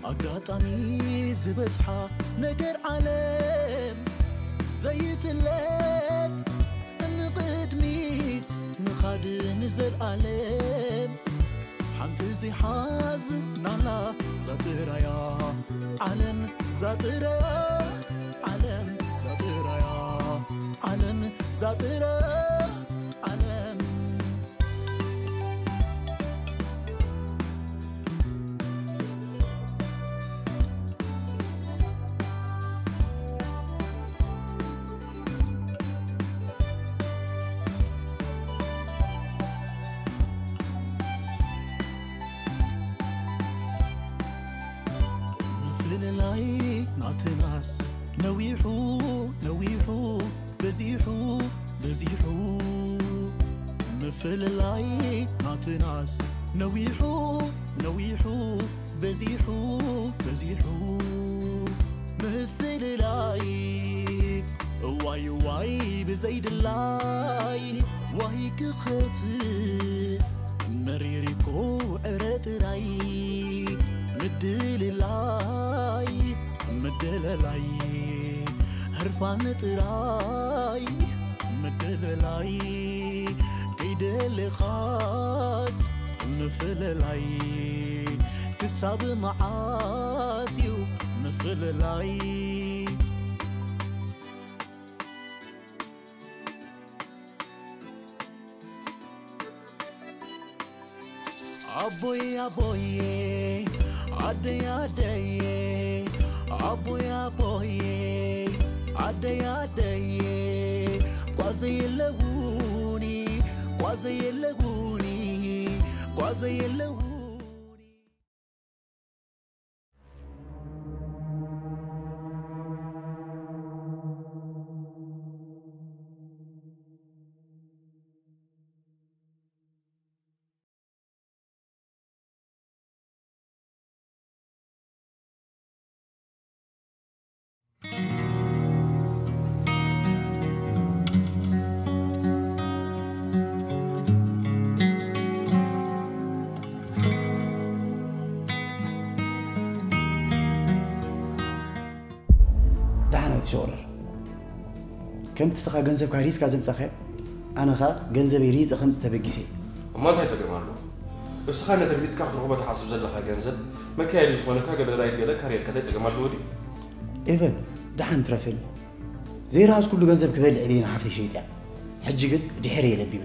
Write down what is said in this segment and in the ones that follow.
ኣጋጣሚ ዝበዝሓ ነገር ዓለም ዘይፍለጥ፣ ንቕድሚት ምኻድ ንዘልኣለም። ሓንቲ ዘይሓዝናላ ዛጥራያ ዓለም፣ ዛጥራያ ዓለም፣ ዛጥራያ ዓለም፣ ዛጥራያ ዓለም። ምፍልላይ ናትናስ ነዊሑ ነዊሑ በዚሑ በዚሑ፣ ምፍልላይ ናትናስ ነዊሑ ነዊሑ በዚሑ በዚሑ፣ ምፍልላይ ዋይ ዋይ ብዘይድላይ፣ ዋይ ክኸፍእ መሪር እኮ ዕረ ጥራይ፣ ምድልላይ ምድልላይ ህርፋን ጥራይ፣ ምድልላይ ከይደለኻስ ምፍልላይ፣ ክሳብ መዓስ እዩ ምፍልላይ? ኣቦይ ኣቦይ፣ ኣደይ ኣደይ፣ ኣቦይ ኣቦይ፣ ኣደይ ኣደይ፣ ጓዘይ የለውኒ፣ ጓዘይ የለውኒ፣ ጓዘይ የለውኒ። ደሓን ኣይትሸወረር። ከምቲ ንስኻ ገንዘብካ ሪዝካ ዘምጻኻዮ፣ ኣነ ኸኣ ገንዘበይ ሪዘ ከምጽእ ተበጊሰ እየ። እሞ እንታይ ጸገም ኣለዎ? እስኻ ነቲ ሪዝካ ክትረኽቦ ትሓስብ ዘለኻ ገንዘብ መካየዲ ዝኾነካ ገለ ራይድ ገለ ካርየርካ እንታይ ጸገም ኣለዎ ድዩ? ኤቨን፣ ደሓን ትረፈኒ። ዘይረኣስ ኩሉ ገንዘብ ክበልዕ ኢለ ኢና ሓፍተይ ሸይጥያ። ሕጂ ግን ድሕር እየ ለቢመ።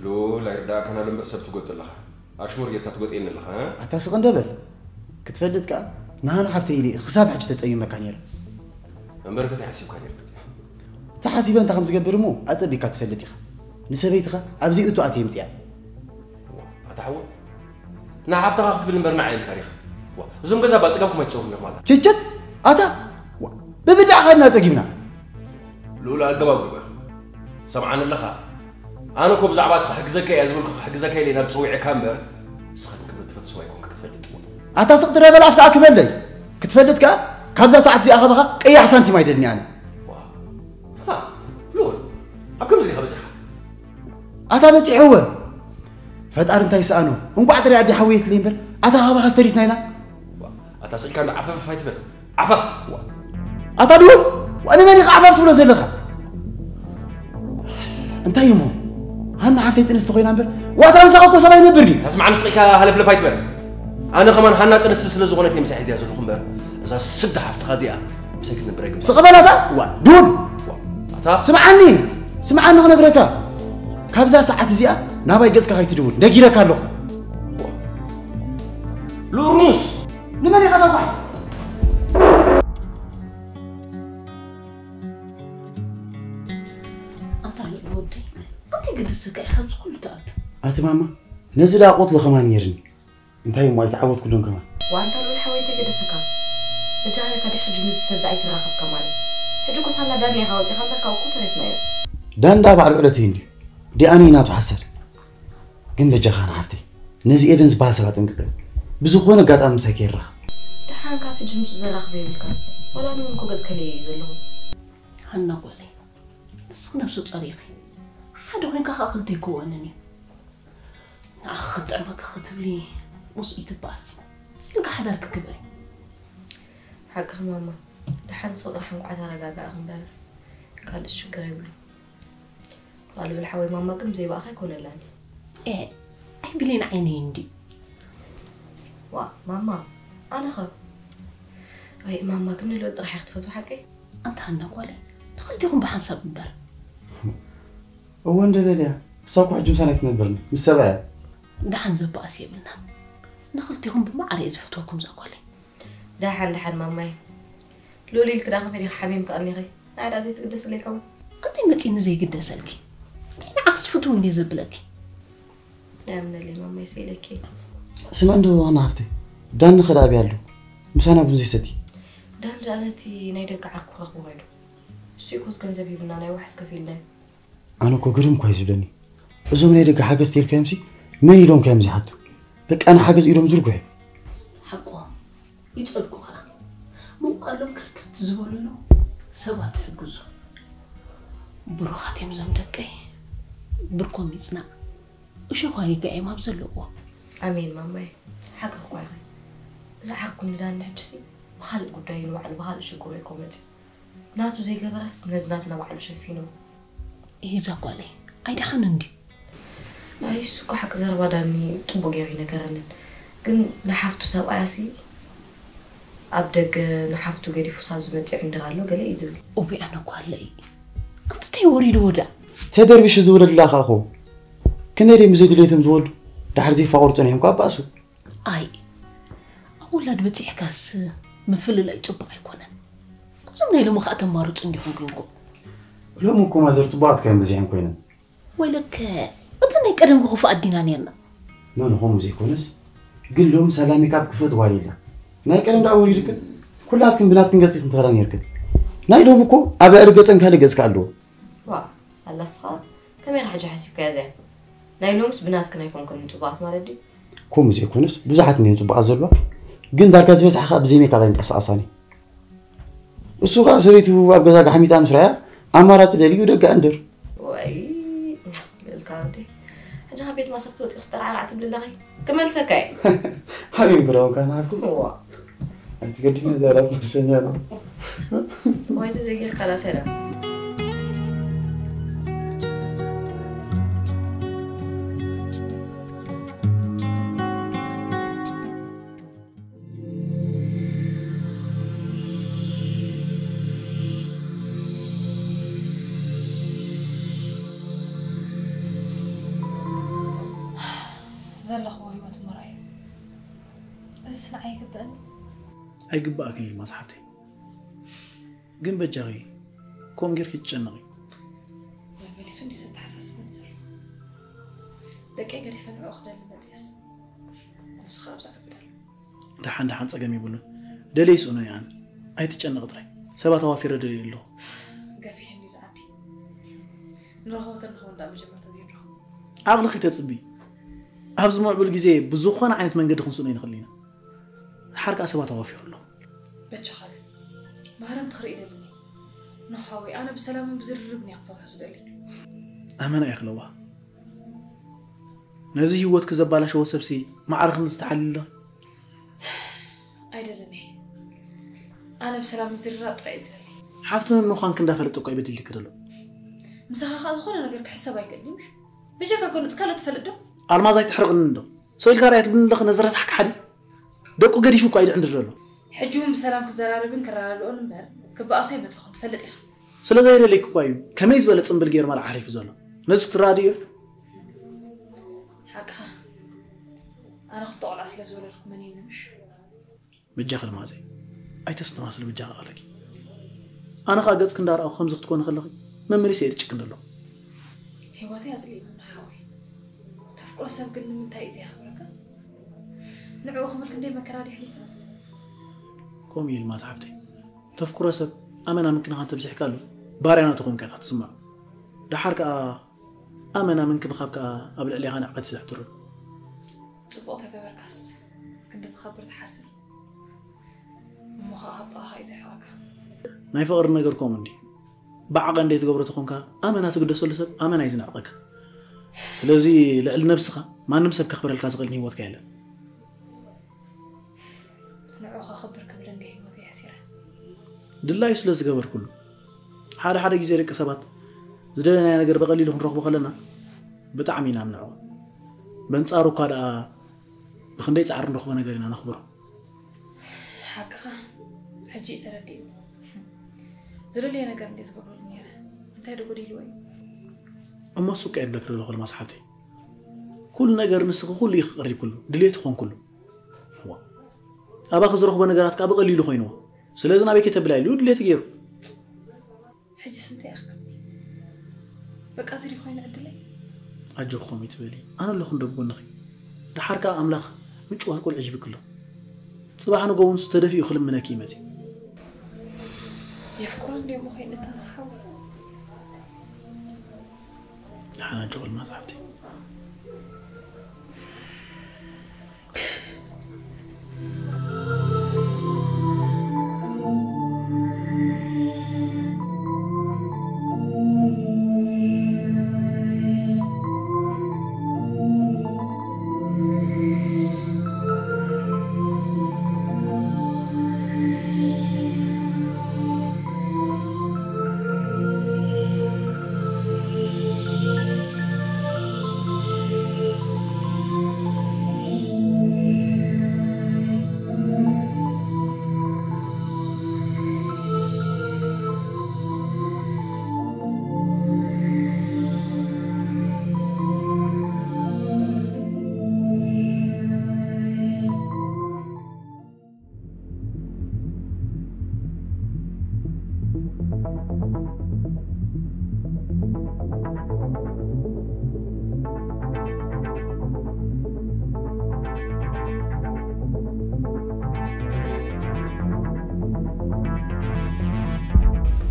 ሉል ኣይርዳእካን ኣሎ እምበር ሰብ ትጎጥ ኣለኻ። ኣሽሙር ጌርካ ትጎጥየኒ ኣለኻ፣ እ? ኣታ ስቕ እንደ በል። ክትፈልጥ ከኣ ንሃና ሓፍተይ ኢለ ክሳብ ሕጂ ተጸሚመካ ነይረ። እምበር ከ እንታይ ሓሲብካ ነይርካ? ተሓሲበ እንታይ ከም ዝገብር እሞ ኣጸቢቕካ ትፈልጥ ኢኻ። ንሰበይትኻ ኣብ ዘይእቱ ኣትየ ምጽያ። ኣታ ሓወይ፣ ንሓፍትኻ ክትብል እምበር ንዓይ ኢልካ ዲኻ? ዋ፣ እዞም ገዛ ባጽጋብኩም ኣይትጸውሩን ኢኹም ኣታ። ቸቸት! ኣታ! ዋ፣ ብብድዕኻ ኢና ጸጊብና። ልኡል ኣገባብ ግበር። ሰምዓኒ ኣለኻ? ኣነ እኮ ብዛዕባ እቲ ክሕግዘካ እየ ዝበልኩ ክሕግዘካ ኢለ ናብ ጸዊዐካ እምበር፣ ንስኻ ግን ክብሪ ትፈቱ ሰብ ኣይኮንካ ክትፈልጥ። ኣታ ስቕ ትረበል ኣፍካ ክበለይ። ክትፈልጥ ከኣ ካብዛ ሰዓት እዚኣ ካባኻ ቀያሕ ሳንቲም ኣይደልን ኣነ። ዋ። ሃ፣ ልኡል፣ ኣብ ከምዚ ዲኻ በጺሕካ? ኣታ በጺሕወ። ፈጣሪ እንታይ ይስኣኖ? እንቋዕ ጥራይ ኣደ ሓወየትለይ እምበር፣ ኣታ ካባኻ ዝተሪፍና ኢና። ዋ፣ ኣታ ስኢልካ እንዶ ዓፈፍ ኣይትበል። ዓፈፍ! ዋ፣ ኣታ ድሁል! ዋ፣ ንመን ኢኻ ዓፈፍ ትብሎ ዘለኻ? እንታይ እሞ? ሃና ሓፍተይ ጥንስቲ ኮይና እምበር፣ ዋታ ምሳኻ እኮ ሰብ ኣይነብር ድዩ? ኣስማዕ፣ ንስኻ ሃለፍለፍ ኣይትበል። ኣነ ከማን ሃና ጥንስቲ ስለ ዝኾነት እየ ምሳይ ሒዝያ ዘለኹ እምበር፣ እዛ ስዲ ሓፍትኻ እዚኣ ምሳይ ክትነብር ኣይግባእ። ስቕ በል ኣታ! ዋ፣ ድሁል! ዋ፣ ኣታ ስምዓኒ! ስምዓኒ ክነግረካ። ካብዛ ሰዓት እዚኣ ናባይ ገጽካ ከይትድውል ነጊረካ ኣለኹ። ዋ፣ ልኡል ርሙስ! ንመን ኢኻ ተጓሕ? ኣንታ ልኡል ወደይ፣ እንታይ ገደሰካ ኢኻ ኣብዚ ኩሉ ትኣቱ? ኣቲ ማማ፣ ነዚ ደኣ ቆትሎ ከማን ነይርኒ። እንታይ እሞ ኣይተዓወትኩሉን ከማን? ዋንታ ልኡል ሓወይ እንታይ ገደሰካ? በጃኻ ኢኻ ድዩ ሕጂ ምስዚ ሰብዚ ኣይተራኸብካ ማለት? ሕጂ እኮ ሳላ ዳኒ ኢኻ ወጺኻ እምበር ካብኡ እኮ ተሪፍናዮ። ዳን ደኣ በዓል ዕለተይ እንድዩ። ዲኣኒ ናቱ ሓሰር። ግን በጃኻ ንሓፍተይ፣ ነዚ ኤቨን ዝበሃል ሰብ ኣጠንቅቕ። ብዝኾነ ኣጋጣሚ ምሳይ ከይራኸብ። ደሓን ካብ ሕጂ ምስኡ ዘራኽብ የብልካ። ዋላ ኣነ እውን እኮ ገጽ ከለየ እየ ዘለኹ። ሃና ጓለይ፣ ንስኺ ነብሱ ጸሪኺ። ሓደ ኮይንካ ከኣ ክልተ ኣይክውንን እዩ። ንዓኺ ክጥዕመኪ ክትብሊ ምስኡ ይትበኣሲ። ስልካ ሓዳር ክክብሪ። ሓቅኺ ማማ፣ ደሓን ሰው ጥራሕ እንኳዕ ተረጋጋእኺ እምበር ካልእ ሽግር የብሉ። ኣሉ ብልሓወይ ማማ ግን ዘይበኣኻ ኣይኮነላን። ኤ፣ ኣይ ብሌን ዓይነይ እንዲ። ዋ ማማ፣ ኣነ ኸ? ኣይ ማማ ግን ንልዑል ጥራሕ ክትፈትዎ ሓቀይ? ኣንታ ሃና ጓለይ፣ ንኽልቲኹም ብሓንሳብ እምበር። እወ እንደ በልያ፣ እሳ እኮ ሕጂ ምሳና ኣይትነብርን፣ ምስ ሰብኣያ። ደሓን ዘበኣስ የብልና። ንኽልቲኹም ብማዕረ እየ ዝፈትወኩም እዛ ጓለይ። ደሓን ደሓን ማማይ። ሉሊል ክዳ ከመይ ዲኻ ሓሚምካ ቀኒኺ? ንዓይ ደኣ ዘይትግደስለይ ከማን። ኣንታይ መጺኒ ዘይግደሰልኪ? ኣይ ንዓኽስ ፍትው እንዴ ዘብለኪ? ኣምነለይ ማማይ ሰኢለኪ። ስምዒ እንዶ ዋና ሃፍተይ፣ ዳኒ ኸ ደኣ ኣበይ ኣሎ? ምሳና ቡን ዘይሰቲ። ዳኒ ደኣ ነቲ ናይ ደገ ዓርኩ ክረኽቦ ከይዱ። እሱ እኮ እቲ ገንዘብ ሂብና ናይ ዋሕስ ከፊልና እዩ። ኣነ እኮ ግርም እኳ እዩ ዝብለኒ። እዞም ናይ ደገ ሓገዝ ተልካዮምሲ መን ኢሎም ከዮም ዘይሓቱ? በቃ ንሓገዝ ኢዶም ዝርጉሑ። ሓቆም ይጸድቁ ከኣ። መዋእሎም ከርተት ዝበሉሉ ሰባት ይሕግዙ። ብሩኻት እዮም እዞም ደቀይ። ብርኮም ይጽናዕ። እሾኽ ኣይጋየም ኣብ ዘለዎ። ኣሜን ማማይ። ሓቂ እኳ ኢኺ። እዚ ዓርኩ ንዳኒ ሕጅሲ ብኻልእ ጉዳዩ ንባዕሉ ብኻልእ ሽግሩ እዩ እኮ መጺኡ። ናቱ ዘይገበረስ ነዚ ናትና ባዕሉ ሸፊኑ። ይዛ ጓለይ ኣይደሓን እንድዩ። ኣይ እሱ እኮ ሓቂ ዘረባ ዳኒ ጽቡቅ ገይሩ ይነገረንን። ግን ንሓፍቱ ሰብኣያሲ ኣብ ደገ ንሓፍቱ ገዲፉ ሳብ ዝመጽእ ዕንድር ኣሎ ገለ እዩ ዝብል። ኦቢ ኣነ ጓለይ። ኣንተ ተይ ወሪድዎ ደኣ። ተደርቢሹ ዝውለድላ ከኣ ኹ። ክንደይ ደይ ምስ ዘይድልየቶም ዝወልዱ። ድሓር ዘይፋቐሩ ጸኒሖም ከኣ ባእሱ። ኣይ ኣብ ውላድ በጺሕካስ ምፍልላይ ጽቡቕ ኣይኮነን። እዞም ናይ ሎሚ ከኣ ተማርጹ እንዲኹም ኮንኩም። ሎሚ እኮ ማዘር ጽቡቓት ኮይን በዚሖም ኮይነን። ወይለከ እቲ ናይ ቀደም ክፉ ኣዲና ኔርና። ኖ ኖ ከምኡ ዘይኮነስ ግን ሎሚ ሰላሚ ካብ ክፈት ዋሊላ። ናይ ቀደም ደኣ ወሪድክን ኩላትክን ብናትክን ገጽ ኢኽን ትኸዳ ኔርክን። ናይ ሎሚ እኮ ኣብ ልዕሊ ገጸን ካልእ ገጽ ከኣ ኣለዎ። ዋ ኣላስኻ ከመይ ሓጂ ሓሲብካ እዚኣ ናይ ሎምስ ብናትክን ኣይኮንክን ጽቡቓት ማለት ድዩ? ከምኡ ዘይኮነስ ብዙሓት እኒአን ጽቡቓት ዘለዋ ግን ዳርጋ ዝበዝሓ ከኣ ብዘይ ሜካፕ ኣይንቀሳቐሳን እዩ። እሱ ከኣ ሰበይቱ ኣብ ገዛ ጋሕሚጣ ምስ ረኣያ ኣማራጺ ደልዩ ደገ ኣንድር። ወይ ልእልካ ወደይ ሕጂ ካብ ቤት ማሰርቲ ወጢኽስ ጠራዕራዕ ትብል ኣለኺ። ክመልሰካ እየ። ሓሚም ክዳውንካ ንሃልኩ። ዋ ኣይትገድፍኒ ዛራት መሰኛ ነው። ወይ ተዘጊርካ ላተራ። ዘለኽዎ ህይወት ምርኣይ እዚስ ንዓይ ይግበኣኒ? ኣይግባኣክን ኢልማ ዝሓፍተይ። ግን በጃኺ ከምኡ ጌርኪ ትጨነቒ። መመሊሱ እንዲ ዘተሓሳስበኒ ዘሎ ደቀይ ገዲፈ ንዕኡ ክደሊ መፅእስ ንሱ ከዓ ኣብዚ ዓቢ ኣሎ። ደሓን ደሓን ጸገም የብሉን። ደለይ ስእኖ እየ ኣነ። ኣይትጨነቒ ጥራይ። ሰባት ኣዋፊረ ደልየ ኣለኹ። ገፊሕ እንዲ ዝዓዲ ንረኸቦ ተንኸውን ዳ መጀመርታ ዘይረኸቦ። ዓቕልኺ ተጽቢ። ኣብዚ ምዕቡል ግዜ ብዝኾነ ዓይነት መንገዲ ክንስእኖ ይንኽእል ኢና። ሓር ከኣ ሰባት ኣዋፊሩ ኣሎ። በጃኻ ግን ማህረምቲ ክርኢ ደልኒ። ኖሃወይ ኣነ ብሰላምን ብዝርርብን እየ ክፈትሖ ዝደሊ። ኣመና እየ ክለዋ። ነዚ ህይወትኪ ዘባላሸዎ ሰብሲ ማዕረ ክንዲ ዝተሓልለ። ኣይደልን እየ። ኣነ ብሰላም ምዝርራብ ጥራይ እየ ዝደሊ። ሓፍቲ ምዃንኪ እንዳፈለጠ እኮ እዩ በዲልኪ ዘሎ። ምሳኻ ከኣ ዝኾነ ነገር ክሕሰብ ኣይክእልን እዩ ምሽ? ብጀካ ጎንጽ ካልእ ትፈልጥ ዶ? ኣልማዝ ኣይትሕርቕኒ እንዶ። ሰው ኢልካ ርኣያ ትብልኒ ኣለኺ ነዚ ረሳሕ ከሓዲ። ደቁ ገዲፉ እኳ እዩ ዝዕንድር ዘሎ። ሕጂ እውን ብሰላም ክዘራረብን ክረዳድኦን እምበር ክበኣሶ ኣይመጸኹን ትፈልጥ ኢኻ። ስለ ዘይደለይኪ እኳ እዩ ከመይ ዝበለ ጽምብል ገይሩ መርዓ ሓሊፉ ዘሎ። ነዚ ክትረዳድእዮ? ሓቅኻ። ኣነ ክልተ ቆልዓ ስለ ዝወለድኩ መን እዩ ንምሽ? በጃኺ ልማዘይ ኣይተስተማስሊ በጃኺ ቃለኪ። ኣነ ኸኣ ገጽኪ እንዳረኣኹ ከምዚ ክትኮኒ ከለኺ መመሊሰ እየ ዝጭክን ዘለኹ። ህይወተይ ኣጽሊእሉና ሓወይ። ተፍቅሮ ሰብ ግን ንምንታይ እዩ ዘየኽብረካ? ንዕኡ ክብል ክንደይ መከራ ድዩ ኣሕሊፍና? ከምኡ እዩ ልማዝ ሓፍተይ። ተፍቅሮ ሰብ ኣመና ምክንኻን ተብዚሕካሉ ባርያ ናቱ ኮንካ ኢኻ ትስምዖ። ደሓር ከኣ ኣመና ምንክብኻብ ከኣ ኣብ ልዕሌኻ ንዕቀት እዩ ዘሕድረሉ። ጽቡቕ ተገበርካስ ክንዲ ትኸብር ትሓስብ። እሞ ኸኣ ሃብጣኻ እዩ ዘርሕቐካ። ናይ ፍቕሪ ነገር ከምኡ እንድዩ። ብዓቐን ደይትገብሮ ተኾንካ ኣመና ትግደሰሉ ሰብ ኣመና እዩ ዝንዕቐካ። ስለዚ ልዕሊ ነብስኻ ማንም ሰብ ከኽብረልካ ዝኽእል ንህይወትካ የለን። ድላዩ ስለ ዝገበርኩሉ። ሓደ ሓደ ግዜ ደቂ ሰባት ዝደለናዮ ነገር ብቐሊሉ ክንረኽቦ ከለና ብጣዕሚ ኢና ንንዕቖ። በንጻሩ እኳ ደኣ ብኽንደይ ጻዕሪ ንረኽቦ ነገር ኢና ነኽብሮ። ሓቅኻ። ሕጂ እዩ ተረዲኡ። ዝደለየ ነገር እንደ ዝገብረሉ ነይረ። እንታይ ዶ ጎዲልዎ እዩ? እሞ እሱ እኮ እየ ዝብለኪ ዘለኹ ኣልማዝ ሓፍተይ። ኩሉ ነገር ንስኺ ኩሉ ኢኺ ቀሪብክሉ፣ ድሌት ኾንክሉ። እዋ። ኣባኺ ዝረኽቦ ነገራት ከዓ ብቐሊሉ ኮይንዎ። ስለዚ ናበይ ከተብላ ኢሉ ድሌት ገይሩ። ሕጂ ስንተ ያኽል? በቃ እዚ ኮይኑ ዕድለይ። ኣጆኺ ከምኡ ትበሊ። ኣነ ኣለኹ እንዶ ብጎንኺ። ደሓር ከዓ ኣምላኽ ምጭዋት ቆልዑ ይህብኪ ኣሎ። ጽባሕ ንጎ እውን ንሱ ተደፊኡ ክልምነኪ ይመጽእ። የፍቅሮ እንዲሞ ኮይነ ተነሓው። ደሓን ኣጆኺ ኣልማዝ ሓፍተይ።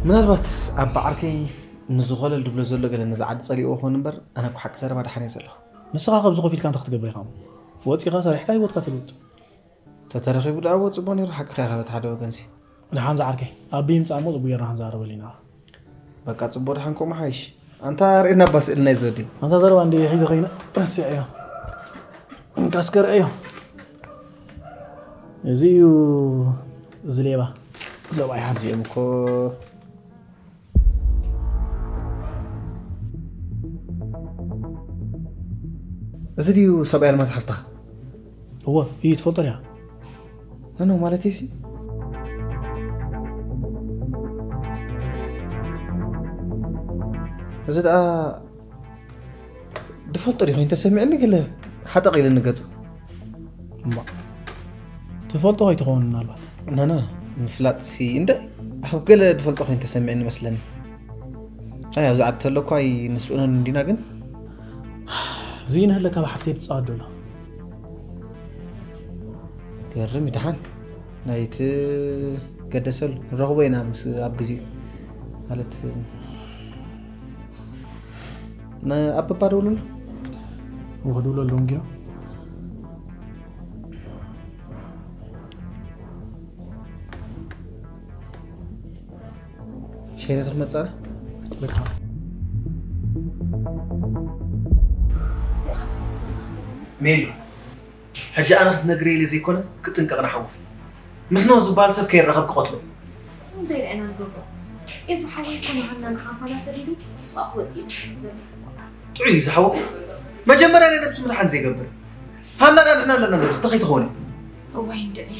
ምናልባት ኣብ በዓርከይ ንዝኾለል ድብሎ ዘሎ ገለ ነዚ ዓዲ ጸሊእዎ ክኾን እምበር ኣነ እኮ ሓቂ ዘረባ ደሓን እየ ዘለኹ። ንስኻ ካብዚ ኮፍ ኢልካ እንታይ ክትገብር ኢኻ? ወጺኻ ሰሪሕካ ህይወትካ ትልውጥ። ተተረኺቡ ደኣ እዎ ጽቡቕ ነይሩ፣ ሓቅኻ ኢኻ በቲ ሓደ ወገንሲ። ደሓን ዝዓርከይ፣ ኣቢ ይምጻእ እሞ ጽቡቕ ጌርና ክንዛረበሉ ኢና። በቃ ጽቡቕ ደሓን ከምኡ ሓይሽ። ኣንታ ርኤና እባ ስእሊ ናይ ዘወዲ። ኣንታ ዘረባ እንደ ሒዘ ኸይነ ረሲዐዮ። እንካስ ከርእዮ። እዚ እዩ እዚ ሌባ። ሰብኣይ ሓፍቲ እዮም እኮ። እዚ ድዩ ሰብኣይ ኣልማዝ ሓፍታ? እወ እዩ ትፈልጦ ድያ? ነኖ ማለት ሲ እዚ ደኣ ድፈልጦ ዲ ኮይኑ ተሰሚዕኒ ገለ ሓጠቕ ኢልኒ ገጹ። እሞ ትፈልጦ ወይ ትኸውን ምናልባት? ነነ ምፍላጥ ሲ እንደ ኣብ ገለ ድፈልጦ ኮይኑ ተሰሚዕኒ መስለኒ። ኣይ ኣብዚ ዓዲ ተሎ እኳ ኣይንስእኖን እንዲና ግን እዚ ንህለካ ብሓፍተይ ትጻወት ደሎ ገርም ይድሓን ናይቲ ገደሰሉ ንረኽቦ ኢና ምስ ኣብ ግዜኡ ማለት ንኣበባ ደውለሉ። እወ ደውለሉ እንግዮ። ሸይነ ዶ ክመጽእ ኣነ? በቃ። ሜሉ፣ ሕጂ ኣነ ክትነግረይ ኢለ ዘይኮነ፣ ክጥንቀቕ ንሓዊ። ምስ ኖህ ዝበሃል ሰብ ከይራኸብ ክቐትሎ እዩ። እንታይ ደኣ ኢና ንገብሮ? ኤፉ ሓወይ እኮ ንሃና ንኻምፓላ ሰዲዱ፣ ንሱ ከዓ ክወጽእ እዩ ዝሓስብ ዘሎ። ጥዑይ እዩ ዝሓወኹ። መጀመርያ ናይ ነብሱ ምድሓን ዘይገብር። ሃና ደኣ ንሕና ኣለና ነብሱ፣ እንታይ ከይትኸውን እያ? እዋይ እንድዒ።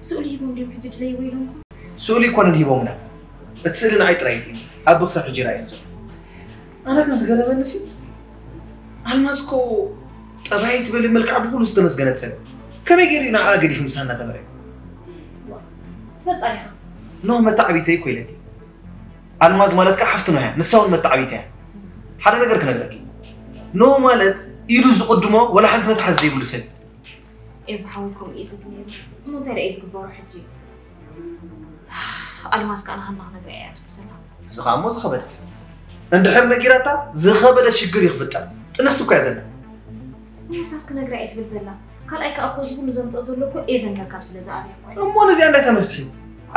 ስእሊ ሂቦም ድዮም ሕጂ ድለይዎ ኢሎምኩም? ስእሊ ኣይኮነን ሂቦምና። እቲ ስእሊ ንዓይ ጥራይ እዩ። ኣቢ ክሳብ ሕጂ ይርኣየን ዘሎ። ኣነ ግን ዝገረመኒ ሲ ኣልማዝ እኮ ጠባይ ትበሊ መልክዓ ብኹሉ ዝተመስገነት ሰብ እያ። ከመይ ገይሩ እዩ ንዓኣ ገዲፉ ምስ ሃና ተመርዕዩ? ትፈልጣ ዲኻ? ኖህ መተዓቢተይ እኮ ኢለኪ። ኣልማዝ ማለት ከዓ ሓፍቲ ኖህ እያ፣ ንሳ እውን መተዓቢተይ እያ። ሓደ ነገር ክነግረኪ። ኖህ ማለት ኢዱ ዝቕድሞ ወላ ሓንቲ መትሓዚ ዘይብሉ ሰብ እዩ። ኤቭ ሓወይ ከምኡ እዩ ዝብል ነይሩ። እሞ እንታይ ደኣ እዩ ዝግበሮ ሕጂ? ኣልማዝ ከኣ ንሃና ክነግራ እያ ትብል ዘላ። እዚ ከኣ እሞ ዝኸበደ። እንድሕር ነጊራታ ዝኸበደ ሽግር እዩ ክፍጠር። ጥንስቲ እኮ እያ ዘላ። ንሳስ ክነግራ እየ ትብል ዘላ። ካልኣይ ከኣ እኮ እዚ ኩሉ ዘምጽኦ ዘሎ እኮ ኤቨን መርካብ ስለ ዝኣብያ እኮ እዩ። እሞ ነዚኣ እንታይ እታ መፍትሒ?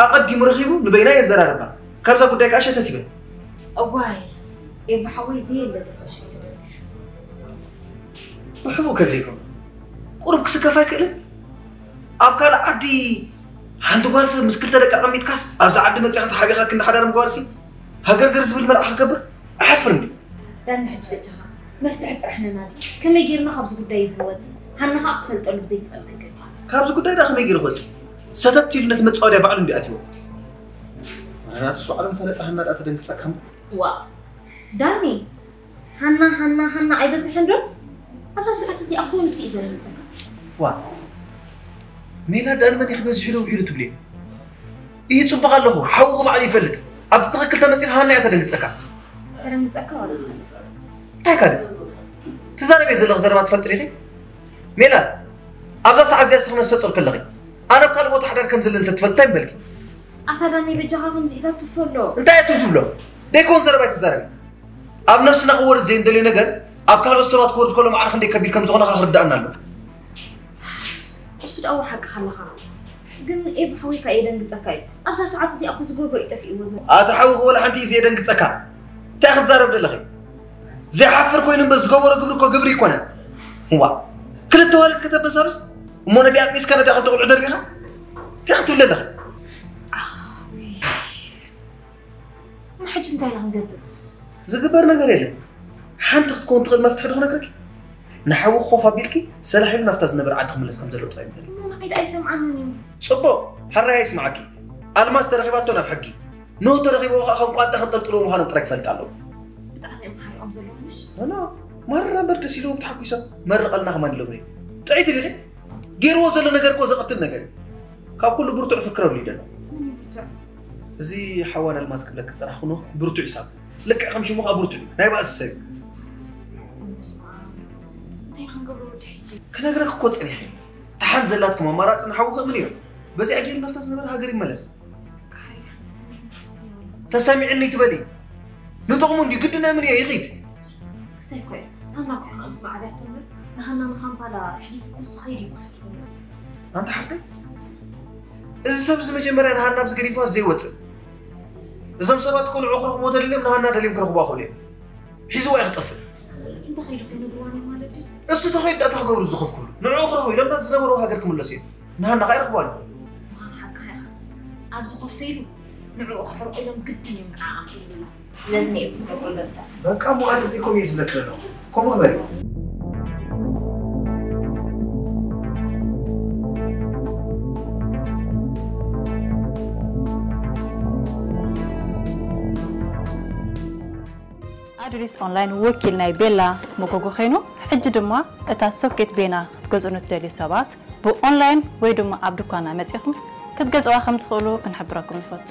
ኣቐዲሙ ረኺቡ ንበይና የዘራርባ። ካብዛ ጉዳይ ከኣ ሸተት ይበል። እዋይ ኤቭ ሓወይ ዘየለ ደበሻ እዩ ተደርቢሹ። ብሕቡእ ከዘይከውን ቁሩብ ክስከፍ ኣይክእልን? ኣብ ካልእ ዓዲ ሓንቲ ጓልሲ ምስ ክልተ ደቂ ኣቐሚጥካስ ኣብዛ ዓዲ መጺኻ ተሓቢኻ ክንዲ ሓዳር ምግባርሲ ሃገርገር ዝብል መልኣኽ ክገብር? ኣይሓፍርን ድዩ? ዳኒ፣ ሕጂ በጃኻ መፍትሒ ጥራሕ ነናዲ። ከመይ ጌርና ካብዚ ጉዳይ እዚ ንወጽእ? ሃና ኸኣ ክትፈልጠሉ ብዘይትኽእል መንገዲ። ካብዚ ጉዳይ ደኣ ከመይ ገይሩ ክወጽእ? ሰተት ኢሉ ነቲ መጻወድያ ባዕሉ እንድዩ ኣትይዎ። ኣረ ናትስ ባዕሉ ምፈለጠ ሃና ደኣ ተደንግጸካ እምበር። ዋእ ዳኒ፣ ሃና ሃና ሃና ኣይበዝሕን ዶ? ኣብዛ ሰዓት እዚኣ እኮ ንሱ እዩ ዘደንግጸካ። ዋእ ሜላት ደኣ ንመን ኢኺ በዚሑ ዶ ውዒሉ ትብልዮ? ኢሂ ጽቡቕ ኣለኹ፣ ሓውኺ ባዕሉ ይፈልጥ። ኣብ ትኽክል ተመጺኻ ሃና እያ ተደንግጸካ። ተደንግጸካ ዋላ እንታይ ካልእ ትዛረብዮ ዘለኺ ዘረባ ትፈልጢ ዲኺ? ሜላት ኣብዛ ሰዓት እዚኣ ንስኺ ነፍሰ ጾር ከለኺ ኣነ ኣብ ካልእ ቦታ ሓዳር ከም ዘለኒ እንተትፈልጢ እንታይ ምበልኪ? ኣታ ዳኒ በጃኻ ከምዚ ኢታ ትፈሎ። እንታይ እያ ትብሎ? ደይኮን ዘረባ ኣይትዛረቢ። ኣብ ነብስና ክወርድ ዘይንደልዮ ነገር ኣብ ካልኦት ሰባት ክወርድ ከሎ ማዕረ ክንደይ ከቢድ ከም ዝኾነ ኸኣ ክርድኣና ኣለዎ። እሱ ደኣ ሓቅኻ ኣለኻ። ግን ኤቭ ሓወይ ከኣ የደንግጸካ እዩ። ኣብዛ ሰዓት እዚኣ እኮ ዝገብሮ እዩ ጠፊእዎ ዘሎ። ኣቲ ሓውኺ ወላ ሓንቲ እዩ ዘየደንግጸካ። እንታይ ክትዛረቢ ደለኺ? ዘይሓፍር ኮይኑ እምበር ዝገበሮ ግብሪ እኮ ግብሪ ኣይኮነን። ዋእ ክልተ ኣዋልድ ከተበሳብስ እሞ ነቲ ኣጥኒስካ ነታ ክልተ ቆልዑ ደርቢኻ እንታይ ክትብል ኣለኻ? ኣኽ ውይ። እሞ ሕጂ እንታይ ኢና ክንገብር? ዝግበር ነገር የለን። ሓንቲ ክትከውን ትኽእል መፍትሒ ዶ ክነግረኪ? ንሓዊ ኮፍ ኣቢልኪ ሰላሕ ኢሉ ናብታ ዝነበረ ዓዲ ክምለስ ከም ዘለዎ ጥራይ ንገሪ። እሞ ንዓይ ደኣ ኣይሰምዓንን እዩ። ጽቡቕ፣ ሕራይ ኣይስምዓኪ። ኣልማዝ ተረኺባቶ ናብ ሕጊ፣ ኖህ ተረኺብዎ ከኣ ከም ቋንጣ ከንጠልጥልዎ ምዃኖም ጥራይ ክፈልጥ ኣለዎ። ብጣዕሚ እዮም ሓሪቖም ዘለዉ ምሽ? ኖ ኖ፣ ማራ እምበር ደስ ኢልዎም ተሓጒሶም መርቐልና ከማን ኢሎምኒ። ጥዕይቲ ዲኺ? ገይርዎ ዘሎ ነገር እኮ ዘቐትል ነገር እዩ። ካብ ኩሉ ብርቱዕ ፍክረሉ እዩ ደሎ። መን እዩ ብርቱዕ? እዚ ሓዋን ኣልማዝ ክብለኪ ዝጸናሕኩ ኖህ ብርቱዕ እዩ ሳብ ልክዕ ከም ሽሙ ከኣ ብርቱዕ እዩ። ናይ ባእሲ ሰብ እዩ። በስመኣብ። እንታይ ኢና ክንገብሮ ወዲ ሕጂ? ክነግረኪ እኮ ጸኒሐ እየ። ደሓን ዘላትኩም ኣማራጺ ንሓውኺ እምንዮ። በዚኣ ገይሩ ናብታ ዝነበረ ሃገር ይመለስ። ተሰሚዕኒ ትበሊ ንጥቕሙ እንድዩ ግድን እምንዮ ይኺድ። ክስታይ እኮ እዩ። ሃና እኮ እያ ምስ ማዕብያቶ እምበር ንሃና ንካምፓላ ኣሕሊፉ እኮ እሱ ኸይዱ እዩ እኮ ሓሲቡ ነይሩ። ኣንታ ሓፍተይ እዚ ሰብ እዚ መጀመርያ ንሃና ኣብዚ ገዲፍዋስ ዘይወፅእ እዞም ሰባት እኮ ንዑ ክረኽብዎ ተደልዮም ንሃና ደልዮም ክረኽብዋ ክእሉ እዮም። ሒዝዋ እዩ ክጠፍእ። እንተኸይዱ ከይነግርዋ እዮም ማለት ድዩ? እሱ ተኸይዱ ዳኣ እንታይ ክገብሩ ዝኸፍኩሉ ንዑ ክረኽቡ ኢሎም ናብ ዝነበርዎ ሃገር ክምለሱ እዮም። ንሃና ከኣ ይረኽብዋ ኣለዉ። ምዃኑ ሓቅኻ ኢኻ። ኣብ ዝኸፍተይሉ ንዕኡ ከሕርቑ ኢሎም ግድን እዮም ንዓኣ ክብሉላ። ስለዚ ንኤፉ ተቆለልታ። በቃ እሞ ኣንስቲ ኮሜ ዝብለክ ዘሎ ከምኡ ግበሪ። ኣዱሊስ ኦንላይን ወኪል ናይ ቤላ መጎጎ ኮይኑ ሕጂ ድማ እታ ሶኬት ቤና ክትገዝኡ ንትደልዩ ሰባት ብኦንላይን ወይ ድማ ኣብ ድኳና መጺኹም ክትገዝእዋ ከም ትኽእሉ ክንሕብረኩም ንፈቱ።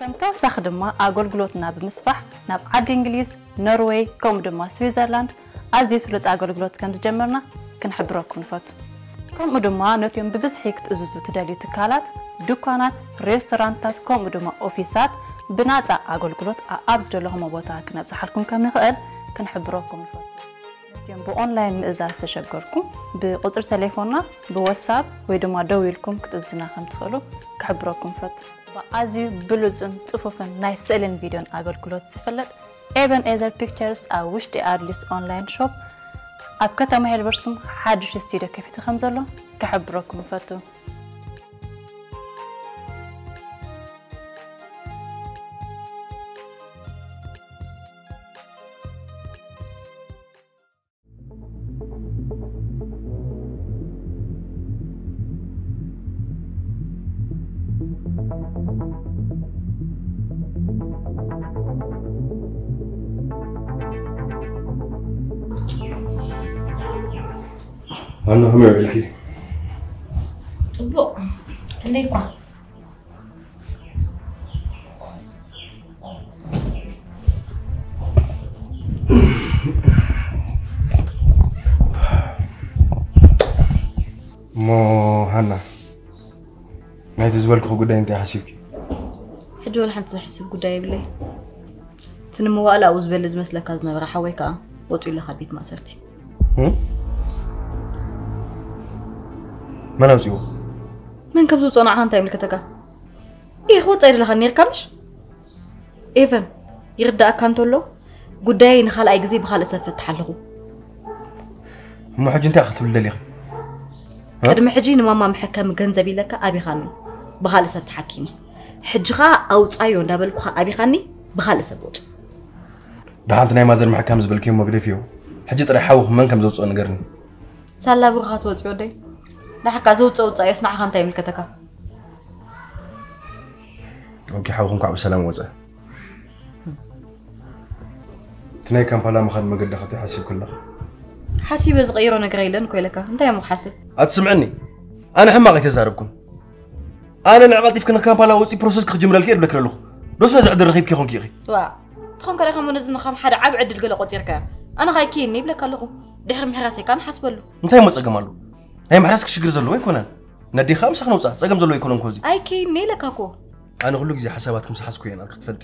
ከም ተወሳኺ ድማ ኣገልግሎትና ብምስፋሕ ናብ ዓዲ እንግሊዝ፣ ኖርወይ ከምኡ ድማ ስዊዘርላንድ ኣዝዩ ስሉጥ ኣገልግሎት ከም ዝጀመርና ክንሕብረኩም ንፈቱ። ከምኡ ድማ ነቲኦም ብብዝሒ ክትእዝዙ ትደልዩ ትካላት፣ ድኳናት፣ ሬስቶራንትታት ከምኡ ድማ ኦፊሳት ብናጻ ኣገልግሎት ኣኣብ ዝደለኹሞ ቦታ ክነብጽሓልኩም ከም ንኽእል ክንሕብረኩም ንፈቱ። ነቲኦም ብኦንላይን ምእዛዝ ዝተሸገርኩም ብቁጽሪ ተሌፎንና ብዋትሳፕ ወይ ድማ ደዊልኩም ክትእዝዙና ከም ትኽእሉ ክሕብረኩም ንፈቱ። ብኣዝዩ ብሉጽን ጽፉፍን ናይ ስእልን ቪድዮን ኣገልግሎት ዝፍለጥ ኤበን ኤዘር ፒክቸርስ ኣብ ውሽጢ ኣድሊስ ኦንላይን ሾፕ ኣብ ከተማ ሄልበርስም ሓድሽ ስቱድዮ ከፊቱ ከም ዘሎ ክሕብረኩም ንፈቱ። ሃና ከመይ ውዒልኪ? ጽቡቕ። ክንደይ እኳ እሞ ሃና ናይቲ ዝበልክኹ ጉዳይ እንታይ ሓሲብኪ? ሕጂ ወላ ሓንቲ ዘሕስብ ጉዳይ የብለይ። እቲ ንምዋእላ ኣብኡ ዝበሊ ዝመስለካ ዝነበረ ሓወይ ከኣ ወጺኡ ኣሎ ካብ ቤት ማእሰርቲ። መን ኣውጺዎ? መን ከም ዝውጽኦ ንዓኻ እንታይ ይምልከተካ? ኢህ ክወጽእ ኣይደለኻን ነይርካ ምሽ? ኤቨን፣ ይርዳእካ እንተሎ ጉዳየይ ንኻልኣይ ግዜ ብኻልእ ሰብ ፈትሕ ኣለኹ። እሞ ሕጂ እንታይ ክትብል ደሊኺ? ቅድሚ ሕጂ ንማማ መሐከሚ ገንዘብ ኢለካ ኣቢኻኒ፣ ብኻልእ ሰብ ተሓኪመ። ሕጂ ኸኣ ኣውጻዮ እንዳበልኩኻ ኣቢኻኒ፣ ብኻልእ ሰብ ወጹ። ደሓንቲ ናይ ማዘር ምሕካም ዝበልክዮ መግደፊዮ፣ ሕጂ ጥራይ ሓውኹም መን ከም ዘውጽኦ ንገርኒ። ሳላ ብሩኻ ትወጽዮ ወደይ። ንሓካ ዘውጽኦ ውጻዮስ ንዓኻ እንታይ ይምልከተካ? ኦኬ፣ ሓውኹም ኳዕ ብሰላም ወጸ። እቲ ናይ ካምፓላ ምኻድ መገዲ ኸ እንታይ ሓሲብኪ ኣለኺ? ሓሲበ ዝቐይሮ ነገር የለን እኮ ኢለካ። እንታይ እሞ ክሓስብ? ኣትስምዕኒ? ኣነ ሕማቕ ኣይተዛረብኩን። ኣነ ንዕ ቀልጢፍኪ ንካምፓላ ወጺ ፕሮሰስ ክጅምረልኪ እየ ዝብለኪ ዘለኹ። ዶ ስለ ዝዕድል ረኺብኪ ይኾንኪ ኢኺ? ዋ፣ ትኾን ከደ ከም ነዚ ንኸም ሓደ ዓቢ ዕድል ገለ ቆጺርካዮ። ኣነ ኸኣ ኣይከይድን ይብለካ ኣለኹ። ድሕሪ ምሕራሰይ ከኣ ንሓስበሉ። እንታይ እሞ ጸገም ኣሎ? ናይ ምሕራስ ክሽግር ዘለዎ ኣይኮነን። ነዴኻ ምሳኽ ነውጻ፣ ጸገም ዘለዎ ኣይኮነን እኮ እዚ። ኣይከይድን ኢለካ እኮ። ኣነ ኩሉ ግዜ ሓሳባትኩም ዝሓዝኩ እየ ናትኪ ክትፈልጢ።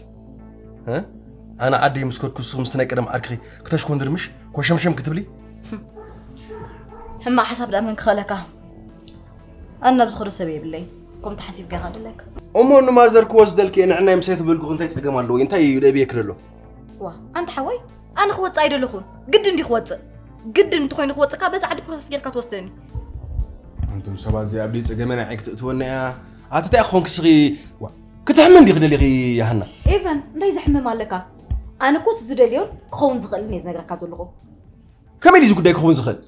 እ? ኣነ ዓደይ ምስ ከድኩ ንስኺ ምስቲ ናይ ቀደም ዓርክኺ ክተሽኮንድሪ ምሽ ኮሸምሸም ክትብሊ? ሕማቕ ሓሳብ ደኣ መን ክኽእለካ? ኣነ ናብ ዝኸዶ ሰብ የብለይ። ከምቲ ሓሲብካ ኢኻ ድለካ። እሞ ንማዘር ክወስደልኪ እየ ንዕናይ ምሳይ ተበልኩኺ እንታይ ጸገም ኣለዎ? እንታይ እዩ ደብየኪ ዘሎ? ዋ፣ ኣንታ ሓወይ፣ ኣነ ክወጽእ ኣይደለኹን። ግድን ድዩ ክወጽእ? ግድን እንተኾይኑ ክወጽእ ከኣ በዛ ዓዲ ፕሮሰስ ጌርካ ትወስደኒ። ኣንቱም ሰባት እዚ ኣብ ደይ ጸገመ ንዓይ ክትእትወኒ እያ። ኣቲ እንታይ ክኾንኪ ስኺ? ዋ፣ ክትሕሚ እንዲኺ ደሊኺ ያሃና? ኤቨን፣ እንታይ ዘሕምም ኣለካ? ኣነ እኮ እቲ ዝደልዮን ክኸውን ዝኽእልን እየ ዝነግረካ ዘለኹ። ከመይ ድዩ እዚ ጉዳይ ክኸውን ዝኽእል?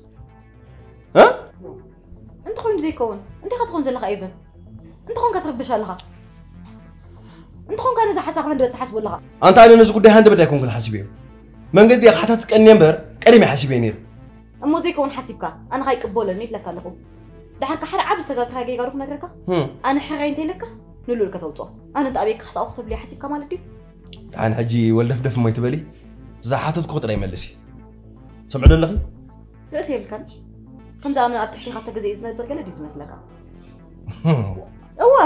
እ? እንተኾይኑ ዘይከውን፣ እንታይ ኸ ትኾን ዘለኻ ኤቨን? እንተኾንካ ትርብሽ ኣለኻ። እንተኾንካ ነዛ ሓሳብ ሃንደበት ትሓስቦ ኣለኻ። ኣንታ ኣነ ነዚ ጉዳይ ሃንደበት ኣይኮንኩን ሓሲበዮ። መንገዲ እያ ክሓታትት ቀንየ እምበር ቀደም እየ ሓሲበዮ ነይሩ። እሞ ዘይከውን ሓሲብካ፣ ኣነ ኸኣ ኣይቅበሎን እየ ይብለካ ኣለኹ። ደሓር ከ ሓደ ዓቢ ዝተጋግኻ ጌጋ ዶ ክነግረካ? ህም። ኣነ ሕራይ እንተ ኢለካ፣ ንልኡል ከተውጽኦ። ኣነ እንተ ኣበየካ ክሳቑ ክትብልዮ ሓሲብካ ማለት ድዩ? ደሓን ሕጂ ወልደፍደፍ እሞ ኣይትበሊ። ዝሓተትኩኺ ጥራይ መልሲ። ትሰምዒ ዶ ኣለኺ? ርእሲ የብልካን። ከምዚ ኣነ ኣብ ትሕቴኻ ተገዚኤ ዝነብር ገለ ድዩ ዝመስለካ? እወ።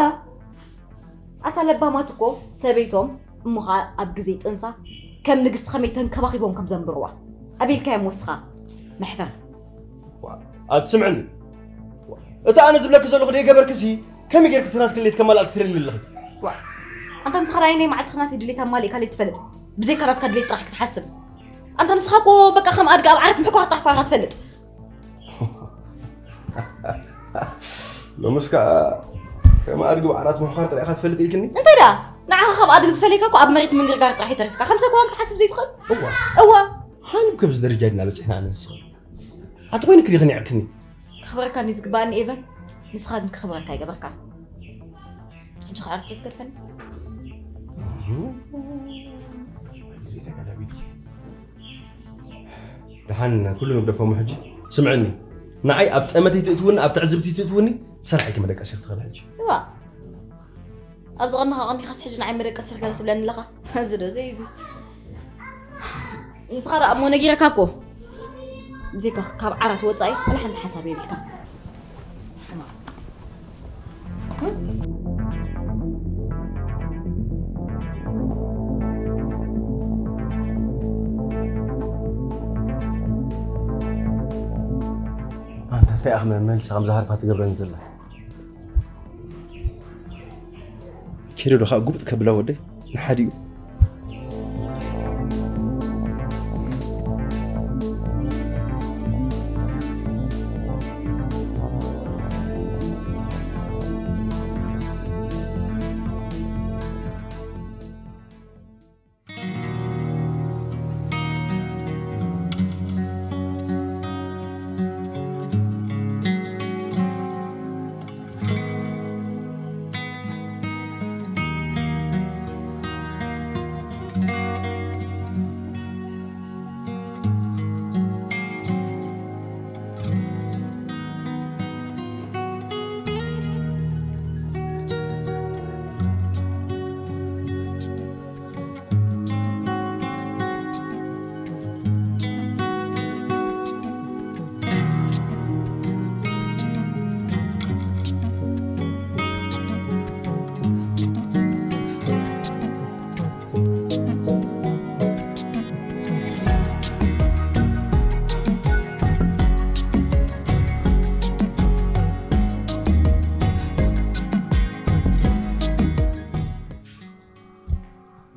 ኣታ ለባማት እኮ ሰበይቶም እሞ ኸኣ ኣብ ግዜ ጥንሳ ከም ንግስቲ ከመይ ተንከባኺቦም ከም ዘንብርዋ። ኣበይ ኢልካዮም ወስኻ? መሕፈር። ዋ፣ ኣትስምዕኒ። ዋ፣ እቲ ኣነ ዝብለኪ ዘለኹ ደይገበርክሲ ከመይ ጌርኪ እቲ ናትኪ ድሌት ከማልኣልኪ ትደሊ ኣለኺ? ዋ፣ ኣንታ ንስኻ ናይ ናይ መዓልትኻ ናተይ ድሌት ኣማሊእካ ለይትፈልጥ፣ ብዘይካ ናትካ ድሌት ጥራሕ ክትሓስብ። ኣንታ ንስኻ እኮ በቃ ከም ኣድጊ ኣብ ዓራት ምሕኳር ጥራሕ እኳ ኢኻ ትፈልጥ። ሎምስ ከኣ ከም ኣድጊ ኣብ ዓራት ምሕኳር ጥራሕ ኢኻ ትፈልጥ ኢልክኒ? እንታይ ደኣ? ንዓኻ ካብ ኣድጊ ዝፈልየካ እኮ ኣብ መሬት ምንግርጋር ጥራሕ እዩ ተሪፍካ። ከም ሰብ እኳ ክትሓስብ ዘይትኽእል? እዋ። እዋ። ሃንብ ከምዚ ደረጃ ዲና በጺሕና ኣነ ንስኻ? ኣቲ ኮይንኪ ዲኺ ንዒቕክኒ? ክኽብረካ እንድዩ ዝግባኣኒ ኤቨን፣ ንስኻ ግን ክኽብረካ ኣይገበርካን። ሕጂ ከኣ ዕረፍቲ ትገድፈኒ? ግዜ ተገላቢጥኺ። ደሓን ኩሉ ንግደፎ እሞ ሕጂ። ስምዕኒ፣ ንዓይ ኣብ ጠመተይ ትእትውኒ፣ ኣብ ትዕዝብቲ ትእትውኒ፣ ሰራሒኪ መደቀሲ ክትኽእሊ ሕጂ። እዋ። ኣብዚ ቀንኻ ቀኒኻስ ሕጂ ንዓይ መደቀሲ ገለ ትብለኒ ኣለኻ? እዚ ዶ ዘይ እዚ። ንስኻ ደኣ እሞ ነጊረካ እኮ። ብዘይካ ካብ ዓራት ወጻኢ ዋላ ሓንቲ ሓሳብ የብልካ። ሕማቕ። ኣንታ እንታይ ኣኽመ መልሲ ከም ዝሃርፋ ትገብረኒ ዘላ? ኬዶ ዶ ኸኣ ጉብጥ ከብላ ወደይ ንሓዲኡ።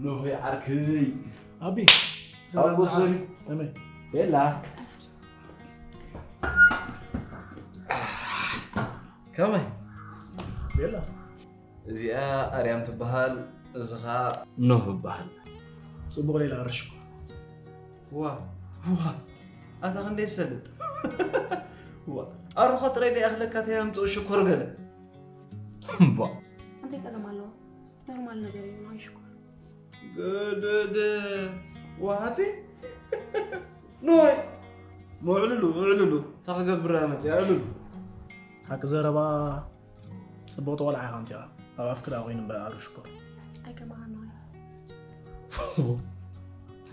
ኖሆይ ዓርከይ። ኣቢ፣ ኣቦ ሰሪ። ከመይ? የላ። ከመይ? ቤላ። እዚኣ ኣርያም ትበሃል፣ እዚ ኸኣ ኖህ ይበሃል። ጽቡቕ ሌላ ኣርሽኮ። ዋ ዋ ኣታ ክንደይ ሰልጥ። ዋ ኣርኾ ጥራይ ደይ ኣኽለካ ተያምጽኡ ሽኮር ገለ። እምባ እንታይ ጸገም ኣለዎ? ኖርማል ነገር እዩ ንሃይ ሽኮር። ገደደ ዋቲ ኖይ ምዕልሉ ምዕልሉ ታክገብር መጽ ያዕልሉ። ሓቂ ዘረባ ጽቡቕ ተቆልዓ ኢኻ ኣምጺኻ። ኣብ ኣፍክዳ ኮይኑ እምበር ኣሩ ሽኮር። ኣይከማኻን ንሃይ።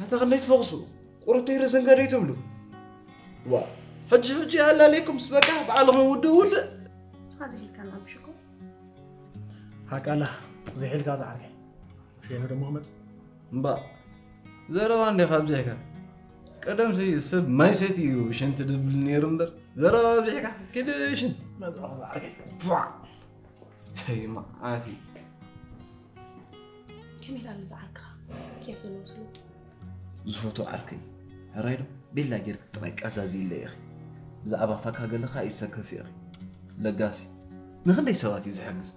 ኣታ ክንደይ ትፈቕሱ ቁርብተይ ርእስን ገደይ ትብሉ። ዋ ሕጂ ሕጂ ኣላለይኩም ምስ በቃ በዓልኹም ውድእ ውድእ። ንስኻ ዝሒልካ ናብ ሽኮር። ሓቃላ ዝሒልካ ዝዓርከይ ሸነ ደሞ ክመጽእ። እምባ ዘረባ እንዲኻ ኣብዚሕካ። ቀደምሲ ሰብ ማይ ሰቲ እዩ ሽንቲ ድብል ነይሩ እምበር ዘረባ ኣብዚሕካ ኪድ ሽን። መጽእ ዝዓርከይ። ቧዕ ተይ መዓት እዩ። ከመይ ዳሉ ዝዓርክኻ ኬፍ ዘለዎ ስሉጥ። ዝፈትዎ ዓርከይ ሕራይ ዶ ቤላ ጌርክ ጥራይ ቀዛዚለ ኢኺ። ብዛዕባ ፋካ ገለኻ ይሰከፍ ኢኺ። ለጋሲ ንኽንደይ ሰባት እዩ ዝሕግዝ።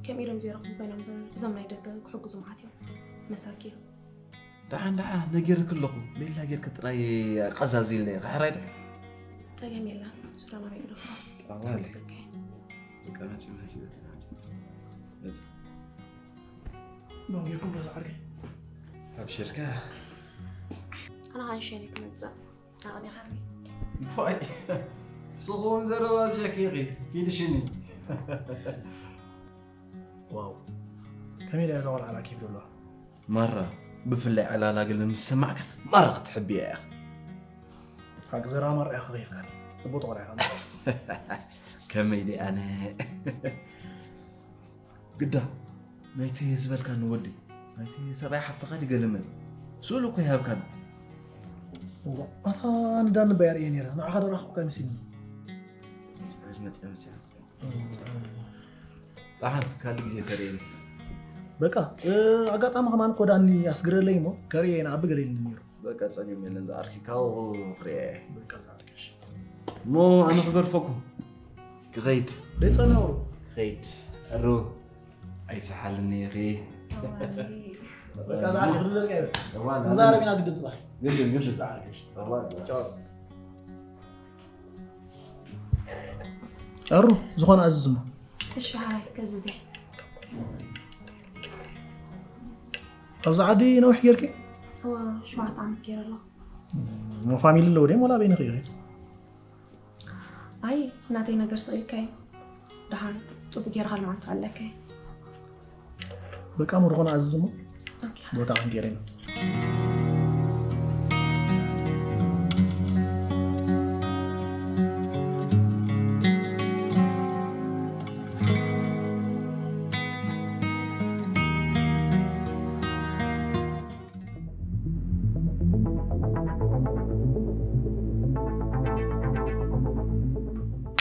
ከም ኢሎም ዘይረኽቡ ኮይኖም እምበር እዞም ናይ ደገ ክሕግዙ መዓት እዮም። መሳኪ እዮም። ደሓን ደሓን ነጊርክ ኣለኹ። ቤላ ጌርክ ጥራይ ቀዛዚለ ኢኺ ሕራይ ዶ። ጸገም የለን። ሱዳን ኣበይ ግደፎ። ጠዋል። ስልከይ። በቃ መጺ መጺ በቃ መጺ። መጺ። ኖ ጌርኩም በዛ ዓርከይ። ኣብሽርካ። ኣነ ኸዓ ንሸኒ ክመጽእ ኣቕኒኻኒ። ፋይ ስኹን ዘረባ ጀኪኺ ኪድሽኒ። ዋው ከመይ ኢላ እዛ ቆልዓ ኬፍ ዘለዋ። ማራ ብፍላይ ዕላላ ገለ ምስ ሰማዕካ ማራ ክትሕብያ ኢኻ። ሓቂ ዘረባ ማራ ኢኻ ከይፍካ። ጽቡቕ ቆልዓ ኢኻ። ከመይ ዲ ኣነ ግዳ ናይቲ ዝበልካኒ ወዲ ናይቲ ሰብኣይ ሓብትኻ ድገለመን ስእሉ እኮ ይሃብካኒ። ኣታ ንዳኒ ባየር እየ ነይረ ንዓኻ ደራኽብካ ይመስልኒ። መጽ መጽ መጽ ደሓን ካልእ ግዜ ተርእየኒ። በቃ ኣጋጣሚ ከማን እኮ ዳኒ ኣስግረለይ እሞ ከርእየ ኢና ኣቢ ገለ ኢልኒ ነይሩ። በቃ ጸገም የለን ዝዓርኪ ካብኡ ክርእየ እየ። በቃ ዝዓርከሽ። እሞ ኣነ ክገድፈኩም ክኸይድ። ደይ ጸናውሩ። ክኸይድ። እሩ ኣይሰሓልኒ ኢኺ። በቃ ዝዓርከ ክድለልካ ይብል። እዋን ንዛረብ ኢና ግድን ጽባሕ። ግድን ግድን። ዝዓርከሽ። እዋን ጨሩ ዝኾነ ኣዝዝ እሞ። እሺ ሓራይ ከዝዜ። ኣብዚ ዓዲ ነዊሕ ጌርኪ? እዋ ሸውዓተ ዓመት ገይረ ኣለኹ። እሞ ፋሚሊ ኣለዎ ደይ ሞላ በይንኺ ኢኺ? ኣይ ናተይ ነገር ስቕ ኢልካዮ። ደሓን ጽቡቕ ጌርካ ልምዓት ኣለካዮ። በቃ እሞ ዝኾነ ኣዝዝ እሞ። ኦኬ። ቦታ ክንገይር ኢና።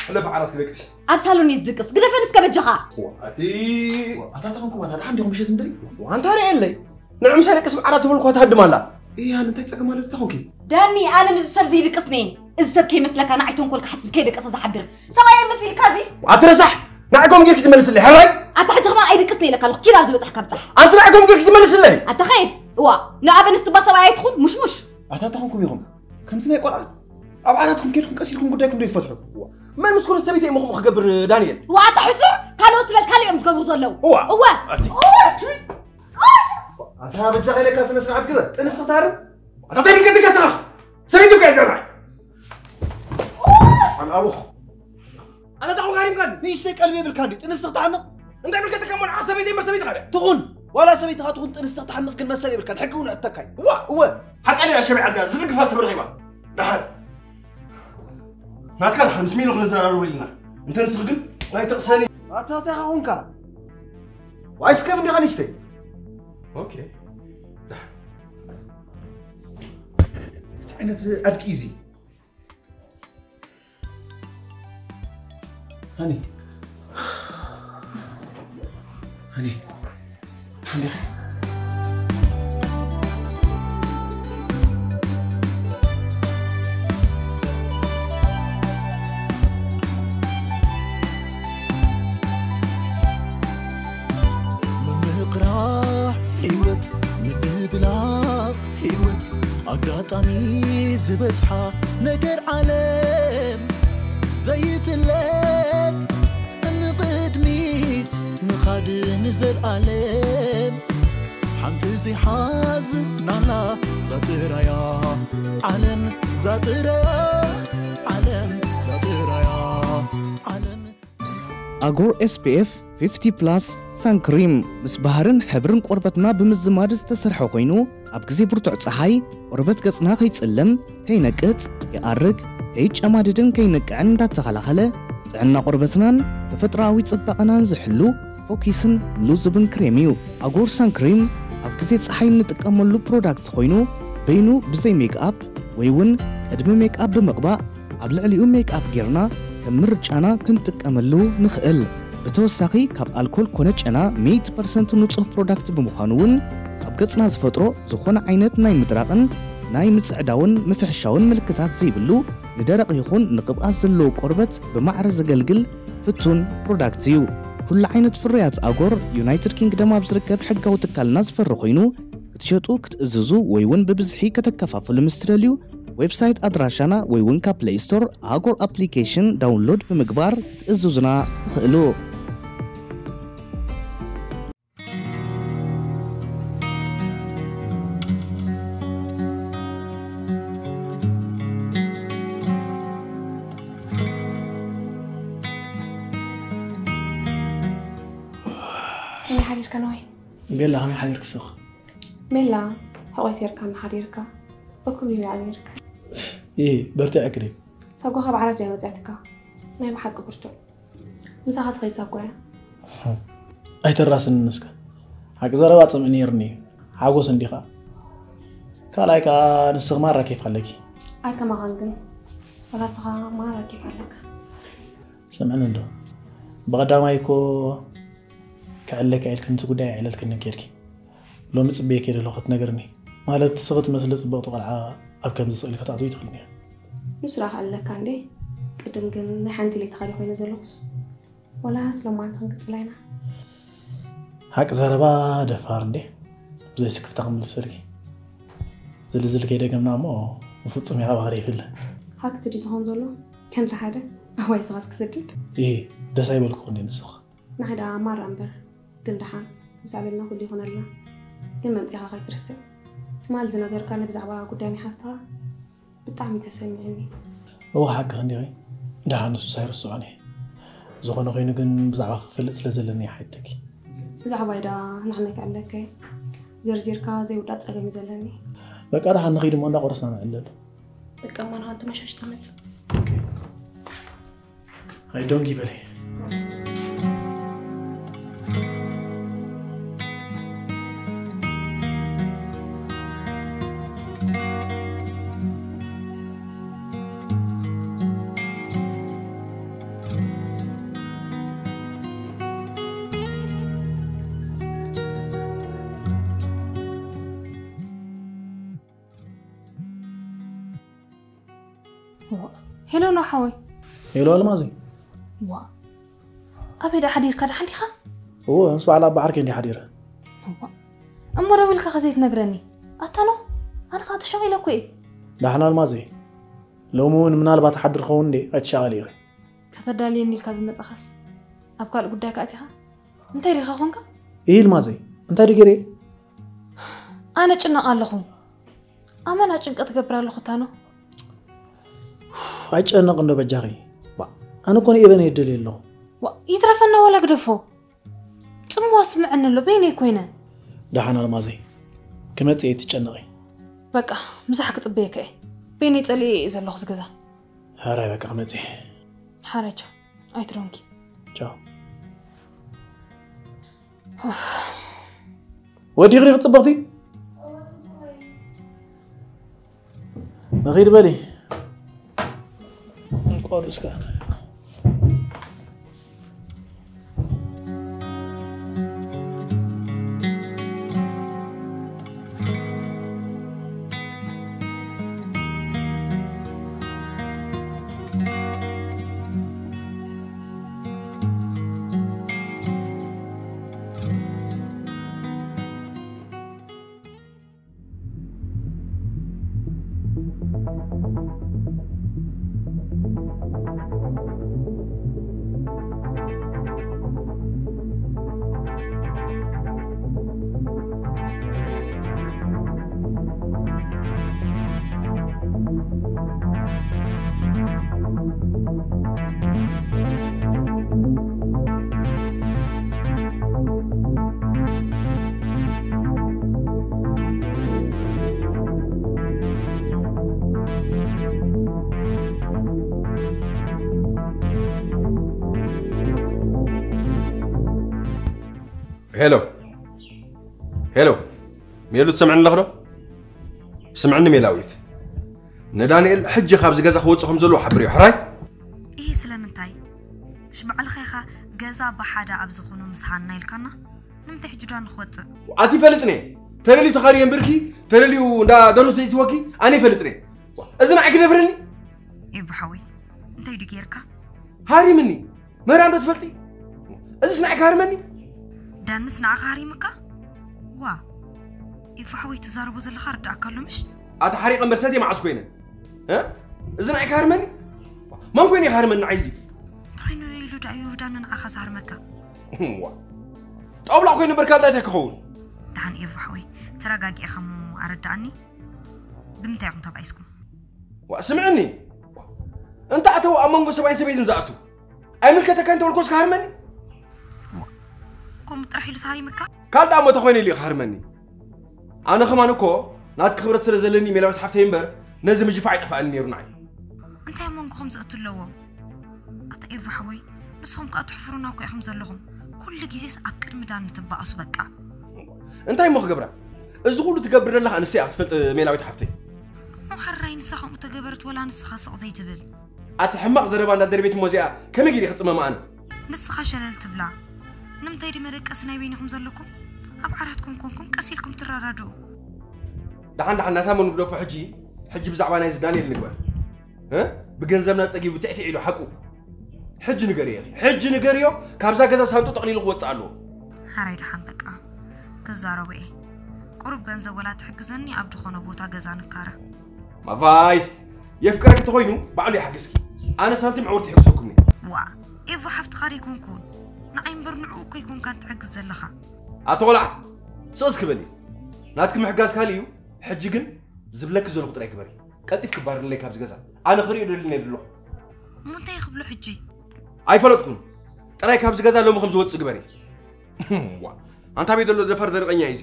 ሕለፍ ዓራት ክደቅስ። ኣብ ሳሎን እየ ዝድቅስ። ግደፈኒ እስከ በጃኻ። ኣቲ ኣታ ተኾንኩም ኣታ ደሓን ዲኹም ምሸት ምድሪ? ኣንታ ርኤለይ ንዕ ምሳይ ደቅስ ዓራት ትብል እኳ ትሃድም ኣላ። እያ እንታይ ጸገም ኣሎ ተኾንኪ? ዳኒ ኣነ ምስ ሰብ ዘይድቅስ ነየ። እዚ ሰብ ከይመስለካ ንዓይ ተንኮል ክሓስብ ከይደቀሰ ዝሓድር ሰብኣይ መሲልካ እዚ። ኣቲ ረሳሕ ንዓይ ከም ጌርኪ ትመልስለይ ሕራይ? ኣታ ሕጂ ከማን ኣይድቅስ ነየ ኢለካ ኣለኹ። ኪድ ኣብዚ በጻሕ ካብ ጻሕ። ኣንቲ ንዓይ ከም ጌርኪ ትመልስለይ? ኣታ ኸይድ እዋ ንኣበ ንስትባ ሰብኣይ ኣይትኹን ሙሽሙሽ። ኣታ ተኾንኩም ኢኹም ከምዚ ናይ ቆልዓ ኣብ ዓራትኩም ኬድኩም ቀሲልኩም ጉዳይኩም ዶ ይትፈትሑ? መን ምስ ኮነት ሰበይቲ እሞ ከምኡ ክገብር ዳንኤል? ዋኣ ኣታ ሕሱር ካልኦት ዝበል ካልእ እዮም ዝገብሩ ዘለዉ። እዋ እወ ኣቲ ኣታ በጃኻ ኢለካ ስነ ስርዓት ግበር ጥንስቲ ክትሃርም ኣታ እንታይ ምልከትካ ስኻ ሰበይቲ እኮ እያ ዘራይ ኣን ኣቡኹ ኣታ ታኹ ጋሪምካን ንእሽተይ ቀልቢ የብልካ እንዲ ጥንስቲ ክትሃርም እንታይ ምልከትካ እሞ ንዓ ሰበይቲ እምበር ሰበይቲ ካደ ትኹን ዋላ ሰበይትኻ ትኹን ጥንስቲ ክትሓንቕ ግን መሰል የብልካን ሕጊ እውን ሕተካይ እዋ እወ ሓቃ ድያ ሸቢዓ እዚኣ ዝድግፋ ሰብ ረኺባ ደሓር ናትካ ደሓር ምስ ሚሉ ክንዘራረቡ ኢልና እንተ ንስኺ ግን ናይ ተቕሰኒ ኣታ እንታይ ኻኹንካ ዋይ ስከፍ እንዲኻ ንስተይ ኦኬ ደሓር እንታይ ዓይነት ኣድቂ እዚ ሃኒ ሃኒ ሃኒ ህይወት ምድብላቕ ህይወት ኣጋጣሚ ዝበዝሓ ነገር ዓለም ዘይፍለጥ ንቕድሚት ምኻድ ንዘልኣለም ሓንቲ ዘይሓዝናላ ዛጥራያ ዓለም ዛጥራያ ዓለም ዛጥራያ ዓለም ኣጎር S P F fifty plus sun cream ምስ ባህርን ሕብርን ቆርበትና ብምዝማድ ዝተሰርሐ ኮይኑ ኣብ ግዜ ብርቱዕ ጸሓይ ቆርበት ገጽና ከይጽልም፣ ከይነቅጽ፣ ከይኣርግ፣ ከይጨማድድን ከይንቅዕን እንዳተኸላኸለ ጥዕና ቆርበትናን ተፈጥሮኣዊ ጽባቐናን ዝሕሉ ፎኪስን ሉዝብን ክሬም እዩ። ኣጎር ሳን ክሬም ኣብ ግዜ ጸሓይ እንጥቀመሉ ፕሮዳክት ኮይኑ በይኑ ብዘይ ሜክኣፕ ወይ እውን ቅድሚ ሜክኣፕ ብምቕባእ ኣብ ልዕሊኡ ሜክኣፕ ጌርና ከም ምርጫና ክንጥቀመሉ ንኽእል። ብተወሳኺ ካብ ኣልኮል ኮነ ጨና ሚእቲ ፐርሰንት ንጹህ ፕሮዳክት ብምዃኑ እውን ኣብ ገጽና ዝፈጥሮ ዝኾነ ዓይነት ናይ ምድራቕን ናይ ምጽዕዳውን ምፍሕሻውን ምልክታት ዘይብሉ ንደረቕ ይኹን ንቕብኣት ዘለዎ ቆርበት ብማዕረ ዘገልግል ፍቱን ፕሮዳክት እዩ። ኩሉ ዓይነት ፍርያት ኣጎር ዩናይትድ ኪንግደም ኣብ ዝርከብ ሕጋዊ ትካልና ዝፈሪ ኮይኑ ክትሸጡ ክትእዝዙ ወይ እውን ብብዝሒ ከተከፋፍሉ ምስ ትደልዩ ዌብሳይት ኣድራሻና ወይ እውን ካብ ፕሌይ ስቶር ኣጎር ኣፕሊኬሽን ዳውንሎድ ብምግባር ክትእዝዙና ትኽእሉ። ከመይ ሓዲርካ ነዋይ? ቤላ ከመይ ሓዲርኪ ስኽ? ሜላ ሕቆይ ሴርካ እናሓዲርካ እኩብ ይላል ነርካ። ይ በርቲዐ ክዲ ሳጓኻ ብዓራት እያ መፅያትካ ናይ ብሓቂ ብርቱዕ ምሳኻ ትኸይድ ሳጓ እያ። ኣይተራስን ንስካ ሓቂ ዘረባ ፅምእ ነይርኒ እዩ ሓጎስ እንዲኻ ካልኣይ ከዓ ንስኽ ማራ ኬፍ ኣለኪ ኣይከማኻን ግን ወላስኻ ማራ ኬፍ ኣለካ። ስምዕኒ እንዶ ብቐዳማይ እኮ ክዕለካ ኢልክን እቲ ጉዳይ ኣይዕለልክንን ኬድኪ ሎሚ ፅበየኪ ዘለኹ ክትነግርኒ ማለት ስኺ ትመስሊ ፅብቕቲ ቆልዓ ኣብ ከምዚ ስእሊ ከተኣትዊ ትኽእልኒ እያ ንሱ ደኣ ክዕለካ እንዴ ቅድም ግን ናይ ሓንቲ ለይቲ ካዲ ኮይነ ዘለኹስ ወላ ስለማንታ ክንቅፅላ ኢና ሓቂ ዘረባ ደፋር እንዴ ብዘይ ስክፍታ ክምልሰልኪ ዝልዝል ከይደገምና እሞ ብፍፁም ኢኻ ባህሪ ይፍለ ሃክቲ ድዩ ዝኾን ዘሎ ከምዚ ሓደ ኣዋይ ስኻስ ክስድድ ይሄ ደስ ኣይበልኩ እንዴ ንስኽ ንዓይ ደኣ ማራ እምበር ግን ደሓን ምስ ኣበልና ኩሉ ይኹነልና ግን መምፅኻ ከይትርስዕ ትማል ዝነገርካኒ ብዛዕባ ጉዳይ ናይ ሓፍትኻ ብጣዕሚ ተሰሚዕኒ እወ ሓቅኺ እንዲኺ ደሓን ንሱስ ኣይርስዖን እየ ዝኾነ ኮይኑ ግን ብዛዕባ ክፈልጥ ስለ ዘለኒ እየ ሓተኪ ብዛዕባይ ደኣ ንዓነይ ክዕለከ ዘርዚርካ ዘይውዳእ ፀገም እዩ ዘለኒ በቃ ደሓን ንኺድ እሞ እንዳቆረስና ንዕለል በቃ እሞ ንሃን ተመሻሽታ መፅእ ኣይዶንጊ በለይ ሄሎ ነው ሓወይ ሄሎ ኣልማዚ ዋ ኣበይ ደኣ ሓዲርካ ደሓን ዲኻ እዎ ምስ በዓል ኣባ ዓርከይ እንዲ ሓዲረ እሞ ደዊልካ ከ ዘይትነግረኒ ኣታ ኖ ኣነ ከዓ ተሸቒለ እኮ እየ ዳሕና ኣልማዚ ሎሚ እውን ምናልባት ሓድር ኸውን እንዴ ኣይትሸቓሊ ኢኺ ከተዳልየኒ ኢልካ ዝመፃኻስ ኣብ ካልእ ጉዳይካ ኣቲኻ እንታይ ዲኻ ኮንካ ይህ ኣልማዚ እንታይ ድገርየ ኣነ ጭነቕ ኣለኹ ኣመና ጭንቀ ትገብር ኣለኹ ታኖ ኣይጨነቕ እንዶ በጃኺ ኣነ እኮ ንኤበን የደልየ ኣለኹ ይትረፈና ወላ ግደፎ ፅምዋ ስምዐኒ ኣሎ በይነይ ኮይነ ደሓን ኣልማዘይ ክመፅእ እየ ትጨነቒ በቃ ምሳሕ ክፅበየካ እየ በይነይ ፀሊኤ እየ ዘለኹ ዝገዛ ሕራይ በቃ ክመፅእ እየ ሓራይ ቻው ኣይትደንጊ ቻው ወዲኺ ዲኺ ፅብቕቲ ንኺድ በሊ እንቋዱ እስከ ሄሎ፣ ሄሎ፣ ሜሉ፣ ትሰምዕኒ ኣለኽዶ? ስምዕኒ ሜላዊት፣ ንዳንኤል ሕጂ ካብዚ ገዛ ክወጽእ ከም ዘለዎ ሓብርዮ። ሕራይ? ይሄ ስለምንታይ? ምሽ ባዕልኻ ኢኻ ገዛ ብሓደ ኣብ ዝኾኑ ምስ ሃና ኢልካና? ንምንታይ ሕጂ ዶ ንኽወጽእ? ኣቲ ይፈልጥኒ። ተለልዩ ተኻርየ እምብርኪ፣ ተለልዩ እንዳ ደርሆ ዘይትወኪ፣ ኣነ ይፈልጥኒ። እዚ ንዓይ ክደፍረኒ? ኤቡ ሓወይ፣ እንታይ ዱ ጌርካ? ሃሪምኒ። መራም ዶ ትፈልጢ? እዚ ንዓይ ክሃርመኒ? ዳንስ ንዓኻ ሃሪምካ? ዋ፣ ኤቡ ሓወይ፣ ትዛረቦ ዘለኻ ርዳእካ ኣሎ ምሽ? ኣቲ ሓሪቐ እምበር ሰትየ መዓስ ኮይነ? እ? እዚ ንዓይ ክሃርመኒ? መን ኮይኑ ይሃርመኒ ንዓይ እዚ? እንታይ ነው ኢሉ ዳዩ ዳን ንዓኻ ዝሃርመካ? ዋ። ጣውላ ኮይኑ እምበር ካልእ እንታይ ክኸውን? ደሓን ኤቡ ሓወይ፣ ተረጋጊእኻ እሞ ኣረዳእኒ። ብምንታይ ኢኹም ተባኢስኩም? ዋ፣ ስምዕኒ። ዋ፣ እንተ ኣተው ኣብ መንጎ ሰብኣይን ሰበይትን ዝኣቱ። ኣይምልከተካን ተበልኮስ ክሃርመኒ? ዋ፣ ከምኡ ጥራሕ ኢሉ ሳሪምካ? ካልእ ደኣ እሞ ተኾይነ ኢሉ እዩ ክሃርመኒ። ኣነ ከማን እኮ ናትኪ ክብረት ስለ ዘለኒ ሜላዊት ሓፍተይ እምበር ነዚ ምጅፋዕ ኣይጠፍኣኒ ነይሩ ንዓይ። እንታይ ኣብ መንጎኹም ዘእቱ ኣለዎ? ኣታ ኤቡ ሓወይ፣ ንስኹም ከኣ ትሕፍሩና እኮ ኢኹም ዘለኹም። ኩሉ ግዜስ ኣብ ቅድሚ ዳን ትበኣሱ በቃ። እንታይ እሞ ክገብራ? እዚ ኩሉ ትገብር ዘለኻ ንስያ ክትፈልጥ ሜላዊት ሓፍተይ። እሞ ሓራይ ንሳ ከምኡ ተገበረት ወላ ንስኻ ስቕ ዘይትብል? ኣቲ ሕማቕ ዘረባ እንዳደርቤት እሞ እዚኣ ከመይ ገይረ ክጽመማ ኣነ? ንስኻ ሸለል ትብላ። ንምንታይ ድዩ መደቀሲ ናይ በይንኹም ዘለኩም? ኣብ ዓራትኩም ኮንኩም ቀስ ኢልኩም ትረዳድኡ። ደሓን ደሓን ናታ መኑ ግደፎ ሕጂ፣ ሕጂ ብዛዕባ ናይዚ ዳንኤል ንግበር። እ? ብገንዘብና ጸጊቡ ትዕትዕ ኢሉ ሓቁ። ሕጂ ንገርዮ ኢኺ። ሕጂ ንገርዮ፣ ካብዛ ገዛ ሳንጡ ጠቕሊሉ ክወጽእ ኣለዎ። ሓራይ ደሓን በቃ። ክዛረቦ እየ። ቁሩብ ገንዘብ ወላ ትሕግዘኒ ኣብ ድኾነ ቦታ ገዛ ንካረ። ማቫይ፣ የፍቅረኪ ተኾይኑ ባዕሉ ይሓግዝኪ። ኣነ ሳንቲም ዕውርቲ ይሕግዘኩም እየ። ዋ፣ ኤፉ ሓፍትኻ ደይኮንኩን። ንዓይ እምበር ንዕኡ እኮ ኣይኮንካን ትሕግዝ ዘለኻ። ኣቶ ቆልዓ፣ ስቕ እስኪ በሊ። ናትኪ ምሕጋዝ ካልእ እዩ። ሕጂ ግን ዝብለኪ ዘለኹ ጥራይ ግበሪ። ቀልጢፍኪ ባርርለይ ካብዚ ገዛ። ኣነ ክርእዮ ደልኒ እየ ዘለኹ። እሞ እንታይ ክብሎ ሕጂ? ኣይፈለጥኩን። ጥራይ ካብዚ ገዛ ሎሚ ከም ዝወጽእ ግበሪ። ዋ፣ ኣንታ ቤት ዘሎ ደፋር ደረቐኛ እዩ እዚ።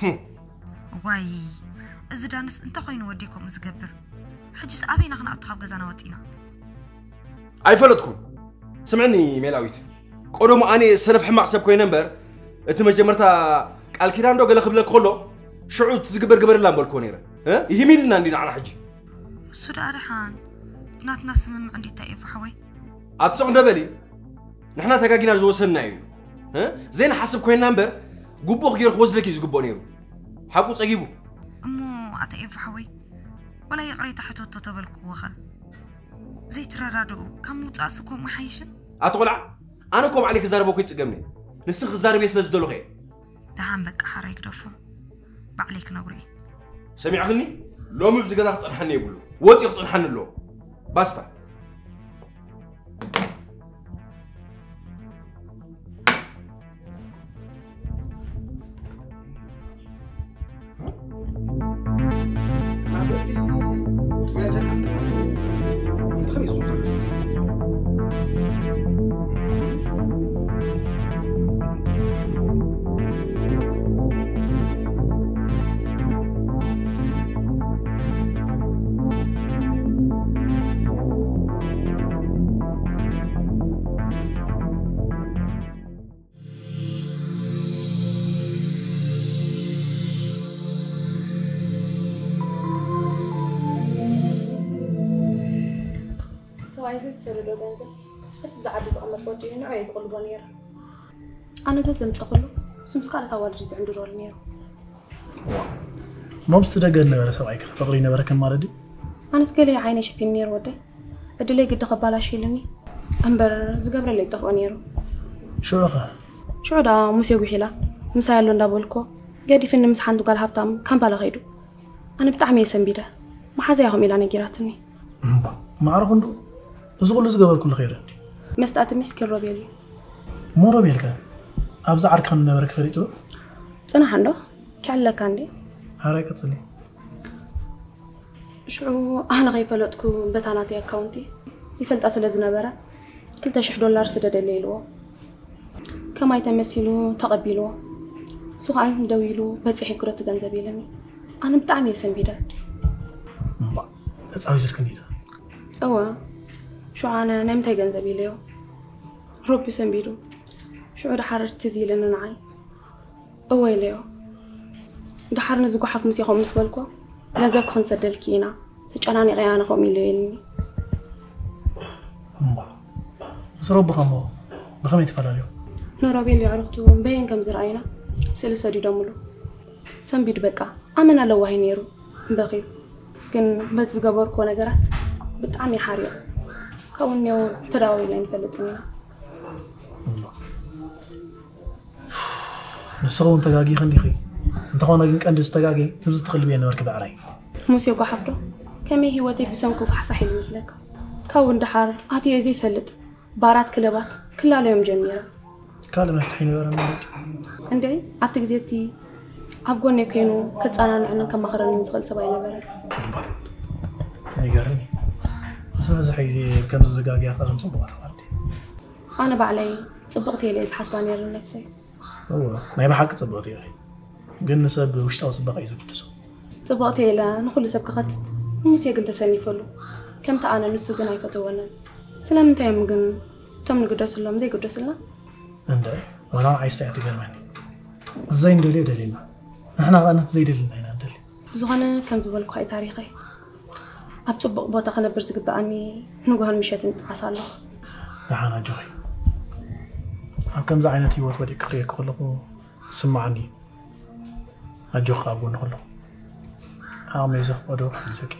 ህም። ዋይ፣ እዚ ዳንስ እንተ ኾይኑ ወዲ ከምኡ ዝገብር። ሕጂስ ኣበይና ክንኣቱ ካብ ገዛና ወጺና? ኣይፈለጥኩን። ስምዕኒ ሜላዊት፣ ቀደሙ ኣነ ሰነፍ ሕማቕ ሰብ ኮይነ እምበር፣ እቲ መጀመርታ ቃል ኪዳን ዶ ገለ ክብለኪ ከሎ፣ ሽዑ እቲ ዝግበር ግበርላ ምበልክዎ ነይረ። እ? ይህም ኢልና እንዲ ንዓና ሕጂ። እሱ ደኣ ደሓን፣ ብናትና ስምምዕ እንዴት እንታይ እዩ ሓወይ? ኣትስቕ እንደ በሊ፣ ንሕና ተጋጊና ዝወሰንና እዩ። እ? ዘይንሓስብ ኮይንና እምበር፣ ግቡእ ገይሩ ክወስደኪ እዩ ዝግብኦ ነይሩ። ሓቁ ጸጊቡ። እሞ ኣታ ኤፉ ሓወይ፣ ወላ ይቕሬታ ሕተቶ ተበልክዎ ኸ? ዘይትረዳድኡ፣ ካብ ምውጻእስ ከምኡ ይሓይሽን? ኣቲ ቆልዓ፣ ኣነ እኮ ባዕለይ ክዛረበኩ ይጽገምኒ። ንስኺ ክዛረብ እየ ስለ ዝደለኹ እየ። ደሓን በቃ ሓራይ ግደፎ። ባዕለይ ክነግሮ እየ። ሰሚዕኽኒ? ሎሚ ኣብዚ ገዛ ክጸንሓኒ የብሉ። ወጺኡ ክጸንሓኒ ኣለዎ። ባስታ። ሰብኣይ እዚ ዝሰደዶ ገንዘብ፣ እቲ ብዛዕባ ዝቐመጥ ወዲ እዩ፣ ንዑ እየ ዝቕልቦ ነይረ። ኣነ ዘዘምፀኹሉ፣ ስምስ ካልኦት ኣዋልድ እዩ ዝዕንድረሉ ነይሩ። ዋ፣ ሞምስ ትደገ ነበረ ሰብኣይከ ፍቕሪ ነበረከን ማለት ድዩ? ኣነስ ገለ ዓይነ ሸፊኑ ነይሩ ወደይ። ዕድለይ ግዲ ከባላሽ ኢሉኒ። እምበር ዝገብረለይ ጠፍኦ ነይሩ። ሽዑኸ? ሽዑ ዳ ሙሴ ጉሒላ፣ ምሳይ ኣሎ እንዳበልኮ፣ ገዲፍኒ ምስ ሓንቲ ጓል ሃብታም ካምፓላ ከይዱ። ኣነ ብጣዕሚ እየ ሰንቢደ። መሓዛይ ኢኹም ኢላ ነጊራትኒ። እምባ፣ ማዕረ ክንዱ፣ እዚ ኩሉ ዝገበርኩሉ ከይረ። መስጣቲ ሚስኪን ሮቤል እዩ። እሞ ሮቤልከ ኣብዚ ዓርካ ንነበረ ክፈሊጡ ዶ? ጽናሕ እንዶ፣ ክዕለካ እንዴ? ሓራይ ቀጽሊ። ሽዑ ኣነ ከይፈለጥኩ በታ ናተይ ኣካውንቲ ይፈልጣ ስለ ዝነበረ ክልተ ሽሕ ዶላር ስደደለይ ኢልዎ። ከማይ ተመሲሉ ተቐቢልዎ። እሱ ኸዓ ደዊሉ በፂሐ ክረቱ ገንዘብ ኢለኒ። ኣነ ብጣዕሚ እየ ሰንቢደ። እምባ፣ ተፃዊትልክኒ ዶ? እወ። ሽዑ ኣነ ናይ ምንታይ ገንዘብ ኢለዮ? ረቢ ሰንቢዱ። ሽዑ ደሓር ትዝ ኢለኒ ንዓይ። እወ ኢለዮ። ደሓር ነዚ ጓሓፍ ሙሴ ከምኡ ምስ በልኮ፣ ገንዘብ ክንሰደልኪ ኢና፣ ተጨናኒቐ ኣነ ከምኡ ኢለዮ ኢልኒ። እምባ፣ ምስ ረቢ ከሞ ብኸመይ ትፈላለዩ? ንሮቤል የዕሩኽቱ በየን ከም ዝረኣዩና ስእሊ ሰዲዶምሉ። ሰንቢድ በቃ ኣመና ለዋሂ ነይሩ፣ በኺዩ። ግን በቲ ዝገበርኮ ነገራት ብጣዕሚ ሓሪቑ። ካብኡ እኒኦ ተደዋዊልና ኣይንፈልጥን ኢና። እምባ፣ ንስኺ እውን ተጋጊኺ እንዲኺ። እንተኾነ ግን ቀንዲ ዝተጋገየ ትብዚ ትኽልብየ ነበርኪ ብዕራይ። ሙሴ ጓሓፍ ዶ? ከመይ ህይወተይ ብሰንኩ ፋሕፋሕ ኢሉ ይመስለካ? ካብኡ ንደሓር ኣትየ ዘይፈልጥ ባራት ክለባት ክላለዮም ጀሚረ። ካልእ መፍትሒ ይነበረና ዶ? እንድዒ ኣብቲ ግዜ እቲ ኣብ ጎነይ ኮይኑ ከጸናንዐንን ከማኽረንን ዝኽእል ሰብ ኣይነበረን። እምባ፣ ይገርም እዩ። ዝበዝሐ ግዜ ከምዚ ዝጋግያ ቀደም ጽቡቓት ኣዋልድ። ኣነ ባዕለይ ጽብቕቲ ኢለ እየ ዝሓስባ ነይረ ንነብሰይ። እወ፣ ናይ ብሓቂ ጽብቕቲ ኢኺ። ግን ንሰብ ውሽጣዊ ጽባቐ እዩ ዝግድሶ። ጽብቕቲ ኢለ ንኹሉ ሰብ ክኸትት ንሙሴ ግን ተሰኒፈሉ። ከምቲ ኣነ ንሱ ግን ኣይፈተወንን። ስለምንታይ እዮም ግን እቶም ንግደሰሎም ዘይግደሱልና? እንደ ዋላ ንዓይስ እያ ትገርመኒ። ዘይንደልዮ ደሊና። ንሕና ኸኣ ነቲ ዘይደልና ኢና ንደሊ። ብዝኾነ ከም ዝበልኩኻ እዩ ታሪኸይ። ኣብ ጽቡቕ ቦታ ክነብር ዝግብኣኒ ንግሆን ምሸትን ይጠዓስ ኣለኹ። ደሓን ኣጆኺ። ኣብ ከምዚ ዓይነት ህይወት ወዲቕኪ ክርእየኪ ከለኹ ዝስምዓኒ እዩ። ኣጆኺ ኣብ ጎንኺ ኣለኹ። ዓቕመይ ዘፍቀዶ ክሕግዘኪ።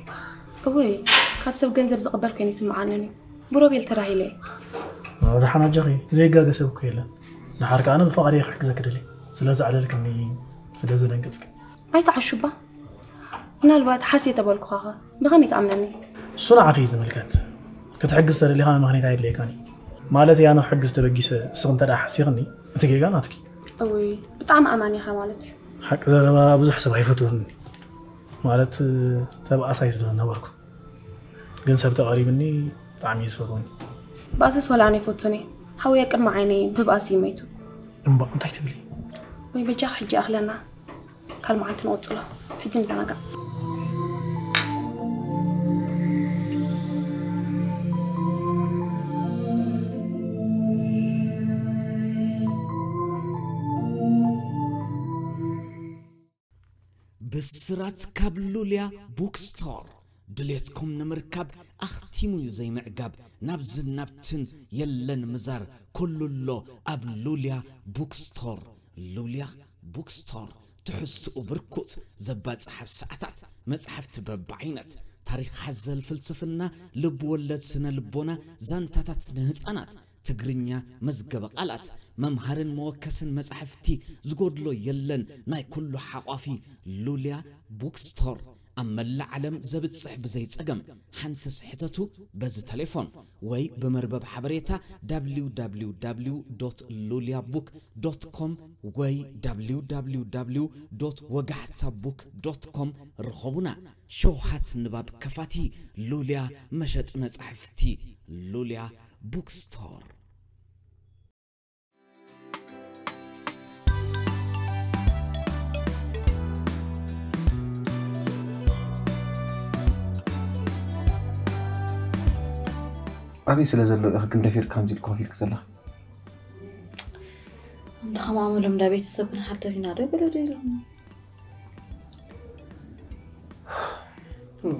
እወይ፣ ካብ ሰብ ገንዘብ ዝቕበል ኮይኑ ይስምዓንን እዩ። ብሮቤል ተራሂለ እየ። ደሓን ኣጆኺ፣ ዘይጋገ ሰብ እኮ የለን። ደሓር ከኣ ኣነ ብፍቓደይ ክሕግዘኪ ደልየ። ስለ ዘዕለልክኒ፣ ስለ ዘደንገጽክኒ። ኣይትዓሹባ። ምናልባት ሓስየ ተበልኩኻኸ ብኸመይ ትኣምነኒ? እሱ ንዓኺ እዩ ዝምልከት። ክትሕግዝ ተደሊኻ ምኽንያት ኣየድልየካን እዩ። ማለት እያ ንኽሕግዝ ተበጊሰ እስኺ እንተ ደኣ ሓሲኽኒ እቲ ጌጋ ናትኪ። እውይ ብጣዕሚ ኣማኒ ኢኻ ማለት እዩ። ሓቂ ዘረባ ብዙሕ ሰብ ኣይፈትወኒ። ማለት ተባኣሳይ ስለ ዝነበርኩ። ግን ሰብ ተቐሪብኒ ብጣዕሚ እዩ ዝፈትወኒ። ባእስስ ወላ ኣነ ይፈቱኒ። ሓውየ ቅድሚ ዓይነይ ብባእሲ እዩ መይቱ። እምባእ እንታይ ትብሊ? ወይ በጃኻ ሕጂ ኣኽለና። ካልእ መዓልቲ ንቕጽሎ። ሕጂ ንዘናጋዕ። ብስራት ካብ ሉልያ ቡክስቶር። ድሌትኩም ንምርካብ ኣኽቲሙ እዩ ዘይምዕጋብ። ናብዝን ናብትን የለን ምዛር፣ ኩሉ ኣሎ ኣብ ሉልያ ቡክስቶር። ሉልያ ቡክስቶር፣ ትሕዝትኡ ብርኩት፣ ዘባጽሕ ኣብ ሰዓታት፣ መጻሕፍቲ በብዓይነት፣ ታሪኽ ሓዘል ፍልስፍና፣ ልብ ወለድ ስነ ልቦና፣ ዛንታታት ንህጻናት፣ ትግርኛ፣ መዝገበ ቃላት፣ መምሃርን መወከስን መጻሕፍቲ ዝጎድሎ የለን። ናይ ኩሉ ሓቋፊ ሉልያ ቡክስቶር ኣብ መላእ ዓለም ዘብጽሕ ብዘይ ጸገም። ሓንትስ ሕተቱ በዚ ተሌፎን ወይ ብመርበብ ሓበሬታ www.luliabook.com ወይ www.ወጋሕታbook.com ርኸቡና። ሸውሃት ንባብ ከፋቲ ሉልያ መሸጢ መጻሕፍቲ ሉልያ ቡክስቶር። ኣበይ ስለ ዘሎ ኢኺ ግን ደፊርካ ከምዚ ኢልካ ኮፍ ኢልኪ ዘለኺ? እንተ ኸማመሎም እንዳ ቤተሰብ ክንሓድር ኢና ዶ ገለ ዶ ኢሎም? እሞ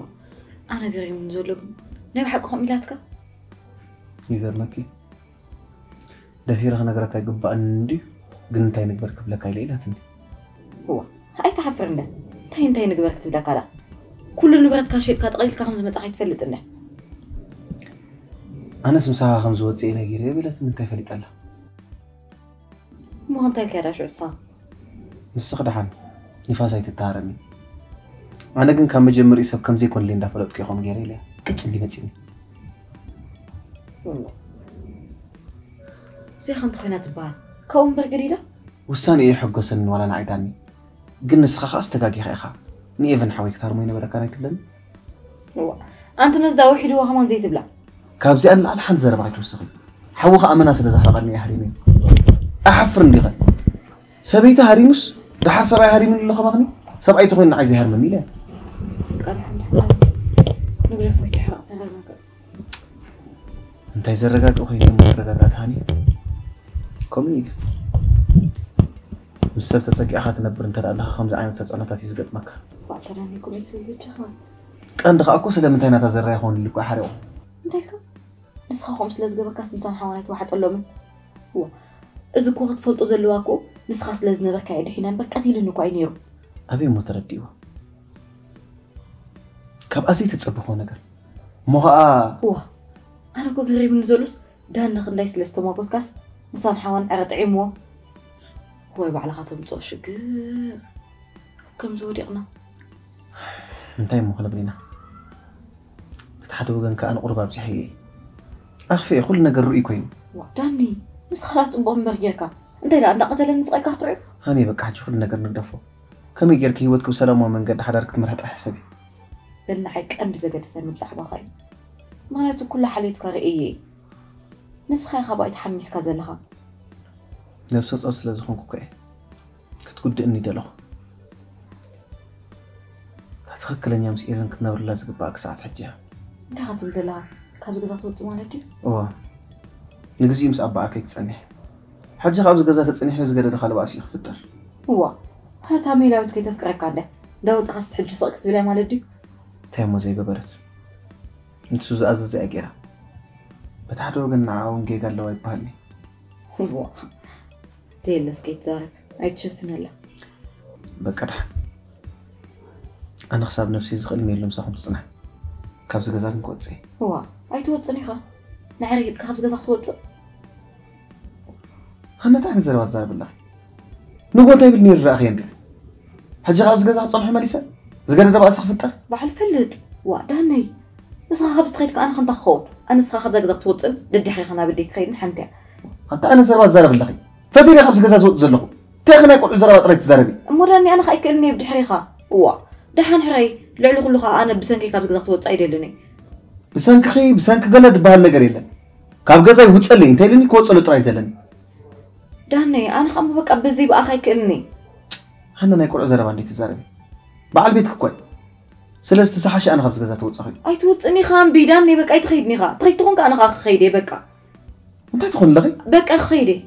ኣነ ገሪሙኒ ዘሎ ግን ናይ ብሓቂ ከምኡ ኢላትካ? ይገርመኪ፣ ደፊረ ክነግረካ ኣይግባእን እንድዩ፣ ግን እንታይ ንግበር ክብለካ ኢለ ኢላትኒ። እዋ፣ ኣይትሓፍር እንደ እንታይ እንታይ ንግበር ክትብለካ ደኣ? ኩሉ ንብረትካ ሸይጥካ ጠቕሊልካ ከም ዝመጻኻ ኣይትፈልጥ እንደ? ኣነስ ምሳኻ ከም ዝወጽእ እየ ነጊረዮ በለትኒ፣ እንታይ ፈሊጠላ? እሞ እንታይ ኢልካ ዳ ሽዑ ንስኻ? ንስኺ ደሓን ንፋስ ኣይትተሃረሚ። ኣነ ግን ካብ መጀመሪኡ ሰብ ከም ዘይኮንለይ እንዳፈለጥኩ ኢኹም ገይረ ኢለ ቅጭ እንዲመፂኒ። ዘይከ እንተኾይና ትበሃል ካብኡ እምበር ገዲዳ። ውሳኔ የሐጎሰኒ ዋላ ንዓይ ዳኒ። ግን ንስኻ ከኣ ዝተጋጊኻ ኢኻ። ንኤቨን ሓወይ ክታርሞ ይነበረካ ናይ ትብለኒ። እዋ፣ ኣንቲ ነዛ ውሒድዋ ከማን ዘይትብላ። ካብዚኣ ንላዕሊ ሓንቲ ዘረባ ኣይትውስኺ። ሓዊ ከኣ መና ስለ ዘሕረቐኒ እየ ሃሪመዮ። ኣሓፍርን ዲኸ? ሰበይቲ ሃሪሙስ ደሓር ሰብኣይ ሃሪሙኒ ኣሎ ከማኽኒ? ሰብኣይ ተኾይኑ ንዓይ ዘይሃርመኒ ኢለ። ቃል ሓንቲ ንግደፎ ይትሕረቕ ተረጋጋ። እንታይ ዘረጋግእ ኮይኑ እሞ መረጋጋእቲ ሃኒ? ከምኡ እዩ ግን። ምስ ሰብ ተጸጊዕኻ ትነብር እንተ ደኣ ኣለኻ ከምዚ ዓይነት ተጽዕኖታት እዩ ዝገጥመካ። ባዕተራኒ ቁመት ብቻኻ። ቀንዲ ከኣ እኮ ስለምንታይ ናታ ዘራይ ኾን ኢሉ እኮ ሓሪቑ። እንታይ ኢልካ? ንስኻ ከምኡ ስለ ዝገበርካ ስንሳን ሓዋናይ ተዋሕጠሎምን። ዋ፣ እዚ እኮ ክትፈልጦ ዘለዋ እኮ ንስኻ ስለ ዝነበርካ እየ ድሒና እምበር ቀቲልኒ እኮ እዩ ነይሩ። ኣበይ እሞ ተረዲእዎ? ካብ ኣዘይ ተጸበኾ ነገር እሞ ኸኣ ዋ፣ ኣነ እኮ ገሪምኒ ዘሉስ ዳኒ ክንዳይ ስለ ዝተማጎትካስ ንሳን ሓዋን ዕረ ጥዒምዎ። ወይ ባዕልኻ ተምፅኦ ሽግር። ከምዚ ወዲቕና። እንታይ እሞ ክንብል ኢና? በቲ ሓደ ወገን ከኣ ንቑሩብ ኣብዚሐ እየ። ኣኽፊኤ ኩሉ ነገር ርኡይ ኮይኑ። ዋ፣ ዳኒ፣ ንስኻ ዳኣ ጽቡቕ እምበር ጌርካ። እንታይ ደኣ እንዳቐተለ ንስቐልካ ክትሪኦ? ሃኒ፣ በቃ ሕጂ ኩሉ ነገር ንግደፎ። ከመይ ጌርኪ ህይወትኪ ብሰላማዊ መንገዲ ሓዳር ክትመርሒ ጥራሕ ሕሰቢ። በል ንዓይ ቀንዲ ዘገድሰኒ ብዛዕባኻ እዩ። ምኽንያቱ ኩሉ ሓልዮትካ ርእየ እየ። ንስኻ ኢኻ ብኣይ ተሓሚስካ ዘለኻ። ነብሰ ጾር ስለ ዝኾንኩ እኮ እየ ክትጉድእኒ ደለኹ። እታ ትኽክለኛ ምስ ኤቨን ክትነብርላ ዝግባኣኪ ሰዓት ሕጂ እያ። እንታይ ኢኻ ትብል ዘለኻ? ካብዚ ገዛ ትወጽእ ማለት ድዩ? እዋ፣ ንግዚኡ ምስ ኣባኣ ከይትጸንሒ። ሕጂ ካብዚ ገዛ ተጸኒሑ ዝገደደ ካልእ ባእሲ እዩ ክፍጠር። እዋ፣ እታ ሜላዊት ከይተፍቅረካ እንደ እንዳወጻኻስ ሕጂ ስቕ ክትብል እያ ማለት ድዩ? እንታይ እሞ ዘይገበረት? ንሱ ዝኣዘዘ እያ ገይራ። በቲ ሓደ ወገን ንዓኣ እውን ጌጋ ኣለዋ ይበሃል እዩ። እዋ፣ ዘየለስ ከይትዛረብ ኣይትሸፍነላ። በቃ ደሓን። ኣነ ክሳብ ነብሰይ ዝኽእል ሜሉ ምሳኹም ትጽናሕ። ካብዚ ገዛ ግን ክወጽእ እየ። እዋ፣ ኣይትወጽን ኢኻ። ንዓይ ረጊጽካ ካብዚ ገዛ ክትወጽእ? ሃና እንታይ ዓይነት ዘረባ ትዛረቢ ኣለኺ? ንጎ እንታይ ይብል ነይሩ ረኣኽዮ እንዲኺ? ሕጂ ከ ኣብዚ ገዛ ክጸንሑ መሊሰ? ዝገደደ ባእሲ ክፍጠር? በዓል ፈልጥ። ዋ ዳነይ። ንስኻ ካብዚ ትኸይድ ከኣ ኣነ ከምታ ክኸውን። ኣነ ንስኻ ካብዛ ገዛ ክትወጽእን ደድሕሪኻ ናብ ኣደይ ክኸይድን ሓንቲ እያ። ኣንታ ኣነ ዘረባ ትዛረቢ ኣለኺ? ፈቲረ ካብዚ ገዛ ዝወጽእ ዘለኹ። እንታይ ኢኺ ናይ ቆልዑ ዘረባ ጥራይ ትዛረቢ? እሞ ዳኒ ኣነ ከኣ ኣይክእልን እየ ብድሕሪኻ። እዋ። ደሓን ሕራይ። ልዕሊ ኩሉ ከኣ ኣነ ብሰንከይ ካብዚ ገዛ ክትወጽእ ኣይደልን እየ። ብሰንክኺ ብሰንኪ ገለ ዝበሃል ነገር የለን። ካብ ገዛይ ውጸለይ እንተኢልኒ ክወጸሉ ጥራይ ዘለኒ። ዳነይ ኣነ ከኣ እሞ በቃ በዚ ብኣኻ ኣይክእልን እየ። ሃና ናይ ቆልዑ ዘረባ እንዴት ትዛረቢ? በዓል ቤትኪ እኮ እዩ። ስለዚ እቲ ዝሓሸ ኣነ ካብዚ ገዛ ተውጻኺ። ኣይትወጽእን ኢኻ እምቢ ዳነይ በቃ ኣይትኸይድን ኢኻ። ትኸይድ ትኾንካ ኣነ ከኣ ክኸይድ እየ በቃ። እንታይ ትኾኒ ኣለኺ? በቃ ክኸይድ እየ።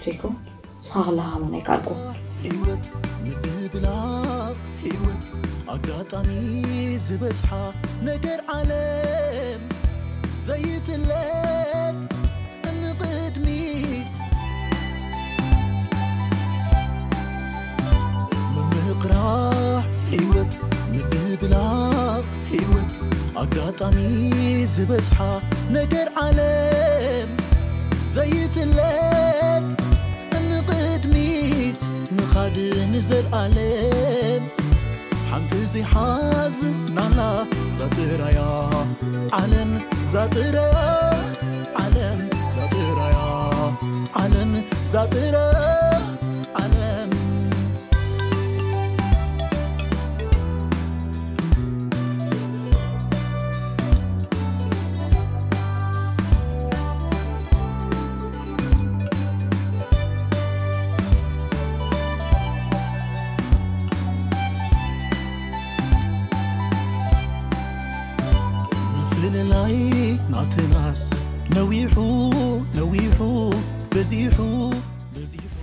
ሪኮ ንስኻ ከለኻ ከማን ኣይከኣልኩ። ህይወት ምድብላቕ ህይወት ኣጋጣሚ ዝበዝሓ ነገር ዓለም ዘይፍለጥ ንቕድሚት ምምቕራሕ ህይወት ምድብላቕ ህይወት ኣጋጣሚ ዝበዝሓ ነገር ዓለም ዘይፍለጥ ንቕድሚት ምኻድ ንዘልኣለም ሓንቲ ዘይሓዝናላ ዛጥራያ ዓለም ዛጥራያ ዓለም ዛጥራያ ዓለም ዛጥራያ ዓለም ምፍልላይ ናትናስ ነዊሑ ነዊሑ በዚሑ በዚሑ